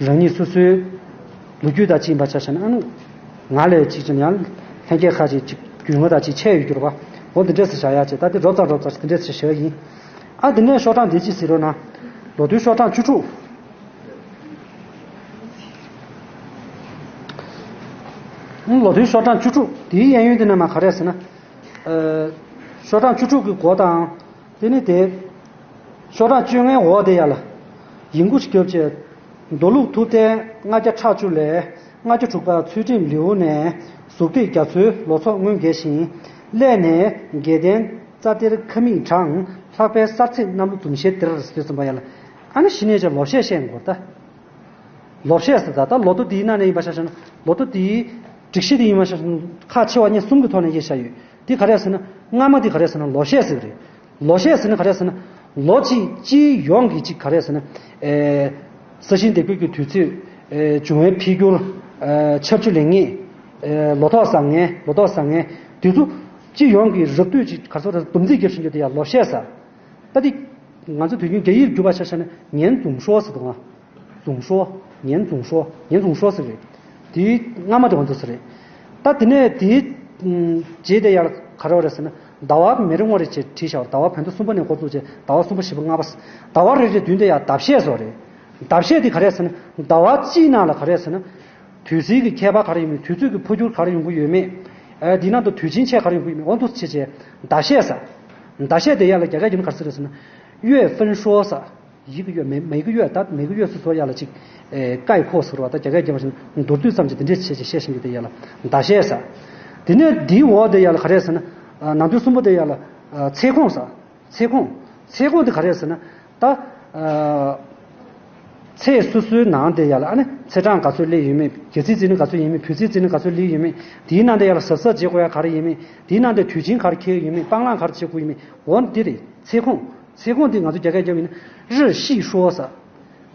རང་ཉིད་སོ་སོའི་ལོ་རྒྱུས་དང་བཅས་པ་ཆ་བཞག་ན། ཨ་ནི། ང་ལས་ཅིག་ཅིག་ཡང་ལྷན་རྒྱས་ཁ་ཅིག་ཅིག་རྒྱུས་མངའ་དང་ཅིག་ཆེ་ཡོད་རྒྱུ་རེད་པ། འོ་འདི་འདྲས་སུ་བཞག་ཡག་བྱས། ད་དེ་རོབ་ཙམ་རོབ་ཙམ་ཞིག་འདི་འདྲས་སུ་བཞག་ཡིན། ཨ་དེ་ནས་ཤོག་གྲངས་འདི་ཅི་ཟེར་རོ་ན། ལོ་དུས་ཤོག་གྲངས་བཅུ་དྲུག་ཨང་། ལོ་དུས་ཤོག་གྲངས་བཅུ་དྲུག་དེའི་གཡས་གཡོན་དེ་ནས་མར་ག་རེ་ཟེར་ན། ཨ། ཤོག་གྲངས་བཅུ་དྲུག་གི་མགོ་དང་། དེ་ནི་དེ། ཤོག་གྲངས་བཅོ་ལྔའི་འོག་དེ་ཡར་ལ། ཡིན་གུ་ཞིག་རྒྱོབ་བྱས། མདོ་ལུགས་ཐུབ་བསྟན་ལྔ་བརྒྱ་ཕྲག་བཅུ་ལས། ལྔ་བཅུ་དྲུག་པ་ཚུལ་ཁྲིམས་ལེའུ་ནས། གཟུགས་འདས་རྒྱ་མཚོའི་ལོ་ཚོགས་སྔོན་རྒྱས་ཤིང་། སླད་ནས་རྒྱལ་བསྟན་རྩ་གཏེར་ཁ་མིག་དྲངས། ལྷག་པའི་གསར་ཚེས་གནམ་ལོ་འཛུམ་ཞལ་དེར་ཟེར་གསུངས་པ་ཡར་ལ། ཨ་ནི་གཞི་ནས་ཀྱང་ལོ་ཤས་བཤད་དགོས་ད། ལོ་ཤས་ཟེར་ད་ལྟ་ལོ་ཐོ་འདིའི་ནང་ནས་ཡིན་པ་ཆ་བཞག་ན། ལོ་ཐོ་འདིའི་སྒྲིག་གཞི་འདི་ཡིན་པ་ཆ་བཞག་ན། ཁག་ཆེ་བ་གཉིས་གསུམ་གྱི་ཐོག་ནས་དབྱེ་བཞག་ཡོད། འདི་ག་རེ་ཟེར་ན། སྔ་མ་འདི་ག་རེ་ཟེར་ན་ལོ་ཤས་ཟེར་གི་རེད། ལོ་ཤས་ཟེར་ན་ག་རེ་ཟེར་ན། ལོ་གཅིག་སྤྱི་ཡོངས་ཀྱི་གཅིག་ག་རེ་ཟེར་ན། ཨེ། ས་ཞིང་འདེབས་སྐྱོར་གྱི་དུས་ཚོད། ཨེ། འབྱུང་བའི་འཕེལ་འགྱུར། ཨེ། ཆར་ཆུ་ལེགས་ཉེས། ཨེ། ལོ་ཐོག་བཟང་ངན། ལོ་ཐོག་བཟང་ངན། དེ་ཚོ་སྤྱི་ཡོངས་ཀྱི་རགས་བསྡུས་ཅིག་ག་རེ་ཟེར། བསྡོམས་རྩིས་རྒྱབ་བཞིན་རྒྱུ་དེ་ཡང་ལོ་ཤས་ཟེར། ད་འདི། ང་ཚོ་དུས་རྒྱུན་རྒྱ་ཡིག་བསྒྱུར་བ་ཆ་བཞག་ན་年总说ཟེར་འདུག་ག། 总说། 年总说། 年总说ཟེར་རེད། དེའི་སྔ་མ་དེ་ང་ཚོ་ཟེར་རེད། ད་དེ་ནས་དེའི་རྗེས་དེ་ཡར་ག་རེ་རེད་ཟེར་ན། ཟླ་བ་མེ་རི་དངོས་རེད་ཅེས་བྲིས་བཞག་ཟླ་བ་བོད་ཟླ་གསུམ་པ་ནས་འགོ་བཙུགས་བྱས་ཟླ་བ་གསུམ་པ་བཞི་པ་ལྔ་པ། ཟླ་བ་རེ་རེ་བདུན་དེ་ཡར་ཟླ་ཤས་ཟེར་བ་རེད། ཟླ་ཤས་དེ་ག་རེ་ཟེར་ན། ཟླ་བ་གཅིག་ནང་ལ་ག་རེ་ཟེར་ན། དུས་ཚིགས་ཀྱི་ཁྱད་པར་ག་རེ་ཡོད་མེད། དུས་ཚོད་ཀྱི་འཕོ་འགྱུར་ག་རེ་ཡོང་གི་ཡོད་མེད། ཨ། དེའི་ནང་དུ་དུས་ཆེན་ཆེ་ག་རེ་ཡོང་གི་ཡོད་མེད། འོ་འདུག་སེ་བྱས་བྱས་ཟླ་ཤས་ཟེར། ཟླ་ཤས་དེ་ཡར་ལ་རྒྱ་སྐད་བརྒྱབ་ན་ག་རེ་ཟེར་རེད་ཟེར་ན། 月份说ཟེར། 一个月每每个月ད་每个月ཟེར་སོ་ཡར་ལ་ཅིག་ཨེ། 概括ཟེར་བ་ད་རྒྱ་སྐད་རྒྱབ་པ་བཞིན་མདོར་བསྡུས་ཙམ་ཅིག་དེ་འདྲས་བྱས་བྱས་བཤད་བཞིན་རྒྱུ་དེ་ཡར་ལ་ཟླ་ཤས་ཟེར། དེ་ནས་དེའི་འོག་དེ་ཡར་ལ་ག་རེ་ཟེར་ན། ཨ། ནང་དོན་གསུམ་པོ་དེ་ཡར་ལ། ཨ། ཚེས་གུང་ཟེར། ཚེས་གུང་། ཚེས་གུང་དེ་ག་རེ་ཟེར་ན། ད། ཨ། ཚེས་སོ་སོའི་ནང་དེ་ཡར་ལ་ཨ་ནི་ཚེས་གྲངས་ག་ཚོད་སླེབས་ཡོད་མེད། རྒྱལ་ཚེས་བརྩིས་ན་ག་ཚོད་ཡིན་མིན། བོད་ཚེས་བརྩིས་ན་ག་ཚོད་སླེབས་ཡོད་མེད། དེའི་ནང་དེ་ཡར་ལ་གཟབ་གཟབ་བྱེད་དགོས་ཡ་ག་རེ་ཡིན་མིན། དེའི་ནང་དེ་དུས་ཆེན་ག་རེ་འཁེལ་ཡོད་མེད། སྤང་བླང་ག་རེ་བྱེད་དགོས་ཡོད་མེད། འོ་འདི་རེད། ཚེས་གུང་། ཚེས་གུང་འདི་ང་ཚོ་རྒྱ་སྐད་རྒྱབ་ཡིན་ན་日系说ཟེར།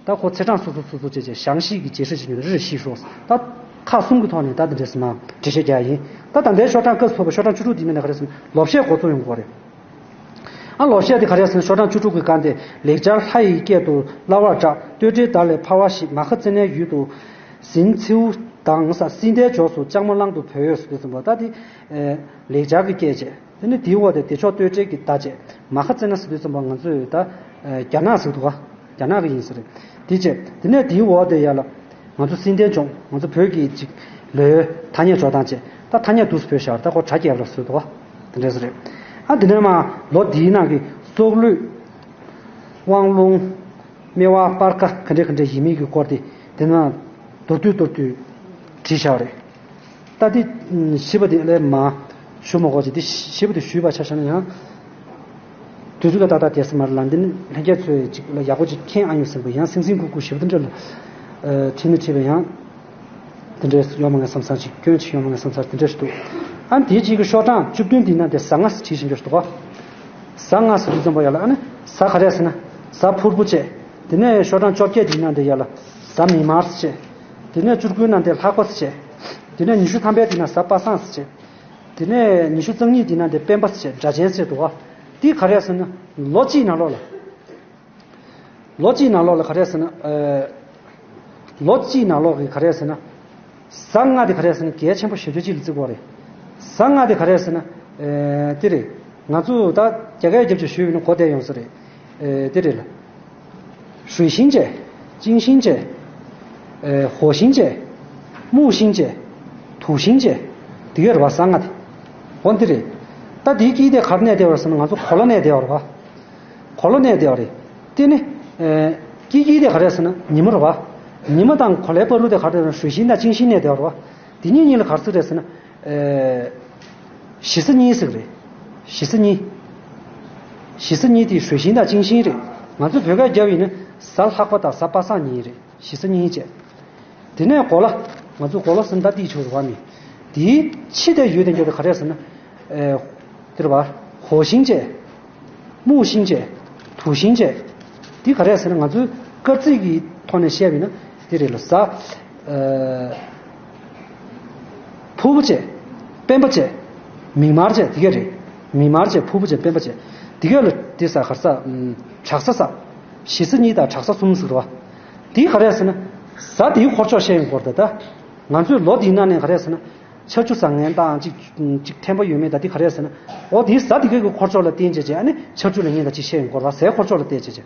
ད་ཁོ་ཚེས་གྲངས་སོ་སོ་སོ་སོ་བྱས་བྱས་详细གི་解释བྱེད་རྒྱུ་དེ་日系说ཟེར། ད་ཁག་གསུམ་གྱི་ཐོག་ནས་ད་འདི་འདྲས་སེ་མར་འགྲེལ་བཤད་རྒྱག་ཡིན། ད་ད་ལྟའི་ཤོག་གྲངས་སྐབས་སུ་བབ་པའི་ཤོག་གྲངས་བཅུ་དྲུག་འདི་ནས་ག་རེ་ཟེར་ན་ལོ་ཤས་འགོ་ཚུགས་ཡོང་གི་རེད། ཨ། ལོ་ཤས་དེ་ག་རེ་ཟེར་ན་ཤོག་གྲངས་བཅུ་དྲུག་གི་སྒང་དེ། ལེགས་སྦྱར་ལྷ་ཡི་སྐད་དུ་སླ་བར་གྲགས། བསྟོད་འགྲེལ་དར་ལས་འཕར་བ་ཞིག་མ་ཁ་ཙ་ནའི་ཡུལ་དུ་ཟིན་ཚིའུ་དང་ས་སྲིད་མཐའི་ཕྱོགས་སུ་ལྕགས་མོ་གླང་དུ་བོས་ཟེར་དུས་ཙམ་པ་ད་དེ། ཨེ། ལེགས་སྦྱར་གྱི་སྐད་བྱས། དེ་ནས་དེའི་འོག་དེ་བདེ་མཆོག་བསྟོད་འགྲེལ་གྱི་བརྡ་བྱས། མ་ཁ་ཙ་ན་ཟེར་དུས་ཙམ་པ་ང་ཚོས་ད། ཨེ། རྒྱ་ནག་ཟེར་འདུག་ག། རྒྱ་ནག་གི་ཡིན་ས་རེད། དེ་བྱས། དེ་ནས་དེའི་འོག་དེ་ཡར་ལ། ང་ཚོ་སྲིད་མཐའི་ལྗོངས། ང་ཚོ་བོད་ཀྱི་ཅིག་ལོའི་ཐ་སྙད་འཇོག་སྟངས་བྱས། ད་ཐ་སྙད་འདུག་སེ་བོས་བཞག་ད་ཁོ་གྲ་རྒྱས་པ་ལ་བཟོས་འདུག་ག། དེ་འདྲས་ཟེར་རེད། ཨ་དེ་ནས་མ་ལོ་འདིའི་ནང་གི་སྲོག་བླུ། དབང་ལུང་། སྨེ་བ་སྤར་ཁ་ག་འདྲ་ག་འདྲ་ཡིན་མིན་གྱི་སྐོར་དེ་དེ་ནས་མདོར་བསྡུས་མདོར་བསྡུས་བྲིས་བཞག་རེད། ད་དེ་ཞིབ་པ་དེ་ལས་མ་ཞུ་མ་དགོས་ཅིག་དེ་ཞིབ་པ་དེ་ཞུས་པ་ཆ་བཞག་ན་ཡང་། དུས་ཚོད་ལ་ཏག་ཏག་དེ་སི་མར་ལ་འདི་ནི་ལྷན་རྒྱས་ཚོས་ཅིག་ལ་ཡག་པོ་ཅིག་མཁྱེན་ཨ་ཡོང་ཟེར་བ་ཡང་སིང་སིང་ཀུ་ཀུ་ཞིབ་པ་དེ་འདྲ་ལ་ཨ་བྲིས་ནི་བྲིས་པ་ཡང་དེ་འདྲས་ཡོང་མ་ངེས་བསམ་ཚར་ཅིག་སྐྱོན་ཅིག་ཡོང་མ་ངེས་བསམ་ཚར་དེ་འདྲས་ཞིག་འདུག་ཨ་ནི་དེའི་གཅིག་གི་ཤོག་གྲངས་བཅུ་བདུན་དེའི་ནང་དེ་གཟའ་ལྔ་ཟེར་བྲིས་བཞིན་འདུག་གཟའ་ལྔ་ཟེར་དུས་ཙམ་པ་ཡ་ལ་ཨ་ནི་གཟའ་ག་རེ་ཟེར་ན་གཟའ་ཕུར་བུ་བྱས། དེ་ནས་ཤོག་གྲངས་བཅོ་བརྒྱད་དེའི་ནང་དེ་ཡ་ལ་གཟའ་མིག་དམར་ཟེར་བྱས། དེ་ནས་བཅུ་དགུའི་ནང་དེ་ལྷག་པ་ཟེར་བྱས། དེ་ནས་ཉི་ཤུ་ཐམ་པའི་དེའི་ནང་གཟའ་པ་སངས་ཟེར་བྱས། དེ་ནས་ཉི་ཤུ་རྩ་གཉིས་དེའི་ནང་དེ་སྤེན་པ་ཟེར་བྱས་སྒྲ་གཅན་ཟེར་འདུག་ག་དེ་ག་རེ་ཟེར་ན་ལོ་གཅིག་ནང་ལོགས་ལ། ལོ་གཅིག་ནང་ལོགས་ལ་ག་རེ་ཟེར་ན། ཨ། ལོ་གཅིག་ནང་ལོགས་ཀྱི་ག་རེ་ཟེར་ན། གཟའ་ལྔ་དེ་ག་རེ་ཟེར་ན་གལ་ཆེན་པོ་ཞེ་པོ་ཅིག་ལ་བརྩི་གི་ཡོད་རེད། གཟའ་ལྔ་དེ་ག་རེ་ཟེར་ན། ཨ། དེ་རེད། ང་ཚོ་ད་རྒྱ་སྐད་རྒྱབ་ཅིག་ཞུས་པ་ཡིན་ན་གོ་བདེ་ཡོང་ས་རེད། ཨ། དེ་རེད་ལ། 水星 བྱས། 金星 བྱས། ཨ། 火星 བྱས། 木星 བྱས། 土星 བྱས། དེ་ག་རེད་བ་གཟའ་ལྔ་དེ། འོ་དེ་རེད། ད་དེའི་དཀྱིལ་དེ་ག་རེ་གནས་བསྡད་པ་རེད་ཟེར་ན་ང་ཚོ་གོ་ལ་གནས་བསྡད་པ་རེད་བ། གོ་ལ་གནས་བསྡད་པ་རེད། དེ་ནི། ཨེ། དཀྱིལ་དཀྱིལ་དེ་ག་རེ་ཟེར་ན་ཉི་མ་རེད་བ། ཉི་མ་དང་གོ་ལའི་བར་དུ་དེ་ག་རེ་ཟེར་ན་水星 དང་金星 གནས་བསྡད་པ་རེད་བ། དེ་གཉིས་གཉིས་ལ་ག་རེ་ཟེར་རེད་ཟེར་ན། ཨེ། 十四 གཉིས་ཟེར་གི་རེད། 十四 གཉིས། 十四 གཉིས་དེ་水星 དང་金星 རེད། ང་ཚོ་བོད་སྐད་རྒྱབ་ཡིན་ན་གཟའ་ལྷག་པ་དང་གཟའ་པ་སངས་གཉིས་རེད། 十四 གཉིས་བྱས། དེ་ནས་གོ་ལ། ང་ཚོ་གོ་ལ་ཟེར་ན་ད་ཏིག་ཆུ་རུ་བ་མི། དེའི་ཕྱི་དེ་ཡོད་དེ་འགྱོ་དེ་ག་རེ་ཟེར་ན། ཨེ། དེ་རུ་བ། 火星 བྱས། 木星 བྱས། 土星 བྱས། དེ་ག་རེ་ཟེར་ན་ང་ཚོའི་སྐར་རྩིས་ཀྱི་ཐོག་ནས་བཤད་པ་ཡིན་ན་དེ་རེད་ལ་གཟའ། ཨེ། ཕུར་བུ་བྱས། སྤེན་པ་བྱས། མིག་དམར་བྱས་དེ་ག་རེད། མིག་དམར་བྱས་ཕུར་བུ་བྱས་སྤེན་པ་བྱས། དེ་ག་ལ་དེ་གཟའ་ག་རེ་ཟེར། ཨམ། དྲག་གཟའ་ཟེར། 十四 གཉིས་དང་དྲག་གཟའ་གསུམ་ཟེར་བ། དེ་ག་རེ་ཟེར་ན། གཟའ་དེའི་འཁོར་ཕྱོགས་བཤད་ཡོང་གི་ཡོད་རེད་ད། ང་ཚོའི་ལོ་འདིའི་ནང་ནས་ག་རེ་ཟེར་ན། ཆར་ཆུ་བཟང་ངན་དང་གཅིག་གཅིག་འཐེན་པ་ཡོད་མེད་དང་དེ་ག་རེ་ཟེར་ན། འོ་དེའི་གཟའ་དེ་གའི་གི་འཁོར་ཕྱོགས་ལ་བརྟེན་བྱས་བྱས་ཨ་ནི་ཆར་ཆུ་ལ་ཉེ་དང་གཅིག་བཤད་ཡོང་གི་ཡོད་རེད་བ། གཟའི་འཁོར་ཕྱོགས་ལ་བལྟས་བྱས་བྱས།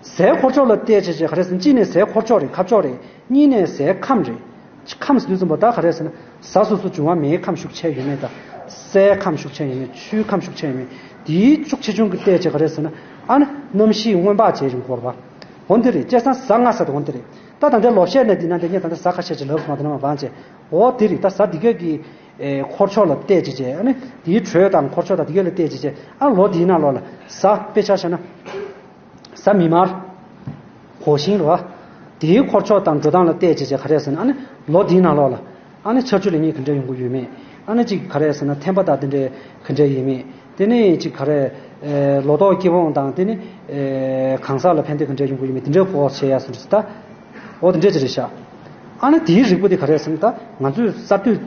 གཟའི་འཁོར་ཕྱོགས་ལ་བལྟས་བྱས་བྱས་ག་རེ་ཟེར་ན་གཅིག་ནས་གཟའི་འཁོར་ཕྱོགས་རེད་ཁ་ཕྱོགས་རེད། གཉིས་ནས་གཟའི་ཁམས་རེད། ཁམས་ཟེར་དུས་ཙམ་པ་ད་ག་རེ་ཟེར་ན་གཟའ་སོ་སོ་འབྱུང་བ་མེའི་ཁམས་ཤུགས་ཆེ་ཡོད་མེད་དང་། སའི་ཁམས་ཤུགས་ཆེ་ཡོད་མེད་ཆུའི་ཁམས་ཤུགས་ཆེ་ཡོད་མེད་དེའི་ཤུགས་ཆེ་ཆུང་གི་བལྟས་བྱས་ག་རེ་ཟེར་ན་ཨ་ནི་གནམ་གཤིས་སྔོན་དཔག་བྱས་ཡོང་གི་ཡོད་རེད་བ། འོ་འདི་རེད་བྱས་ཙང་གཟའ་ལྔ་ཟེར་དེ་འོ་འདི་རེད། ད་ད་ལྟའི་ལོ་བཤད་ནས་འདི་ན་འདི་ངས་ད་ལྟ་གཟའ་ཁ་ཤས་ཅིག་ལབ་སོང་བ་དེ་ན་མ་བང་བྱས། འོ་འདི་རེད་ད་གཟའ་འདི་ག་གི་ཨེ། འཁོར་ཕྱོགས་ལ་བལྟས་བྱས་བྱས་ཨ་ནི་དེའི་དྲོད་དང་འཁོར་ཕྱོགས་དང་དེ་ག་ལ་བལྟས་བྱས་བྱས་ཨ་ལོ་དེའི་ནང་ལོགས་ལ་གཟའ་དཔེ་ཆ་བཞག་ན། གཟའ་མིག་དམར། 火星 རེད་བ། དེའི་འཁོར་ཕྱོགས་དང་འགྲོ་སྟངས་ལ་བལྟས་བྱས་བྱས་ག་རེ་ཟེར་ན་ཨ་ནི་ལོ་དེའི་ནང་ལོགས་ལ་ཨ་ནི་ཆར་ཆུ་ལ་ཉེ་ག་འདྲ་ཡོང་གི་ཡོད་མེད། ཨ་ནི་གཅིག་ག་རེ་ཟེར་ན་འཐེན་པ་དང་དེ་འདྲའི་ག་འདྲ་ཡོད་མེད། དེ་ནས་གཅིག་ག་རེ། ཨེ། ལོ་ཏོག་སྐྱེ་བོ་དང་དེ་ནི། ཨེ། གང་ཟག་ལ་ཕན་བདེ་ག་འདྲ་ཡོང་གི་ཡོད་མེད་དེ་འདྲའི་སྐོར་བཤད་ཡ་སོང་ཟེར་ད། འོ་དེ་འདྲ་ཅིག་རེད་ཤག་ཨ་ནི་དེའི་རིགས་པ་དེ་ག་རེ་ཟེར་ན་ད་ང་ཚོས་གསར་གཏོད་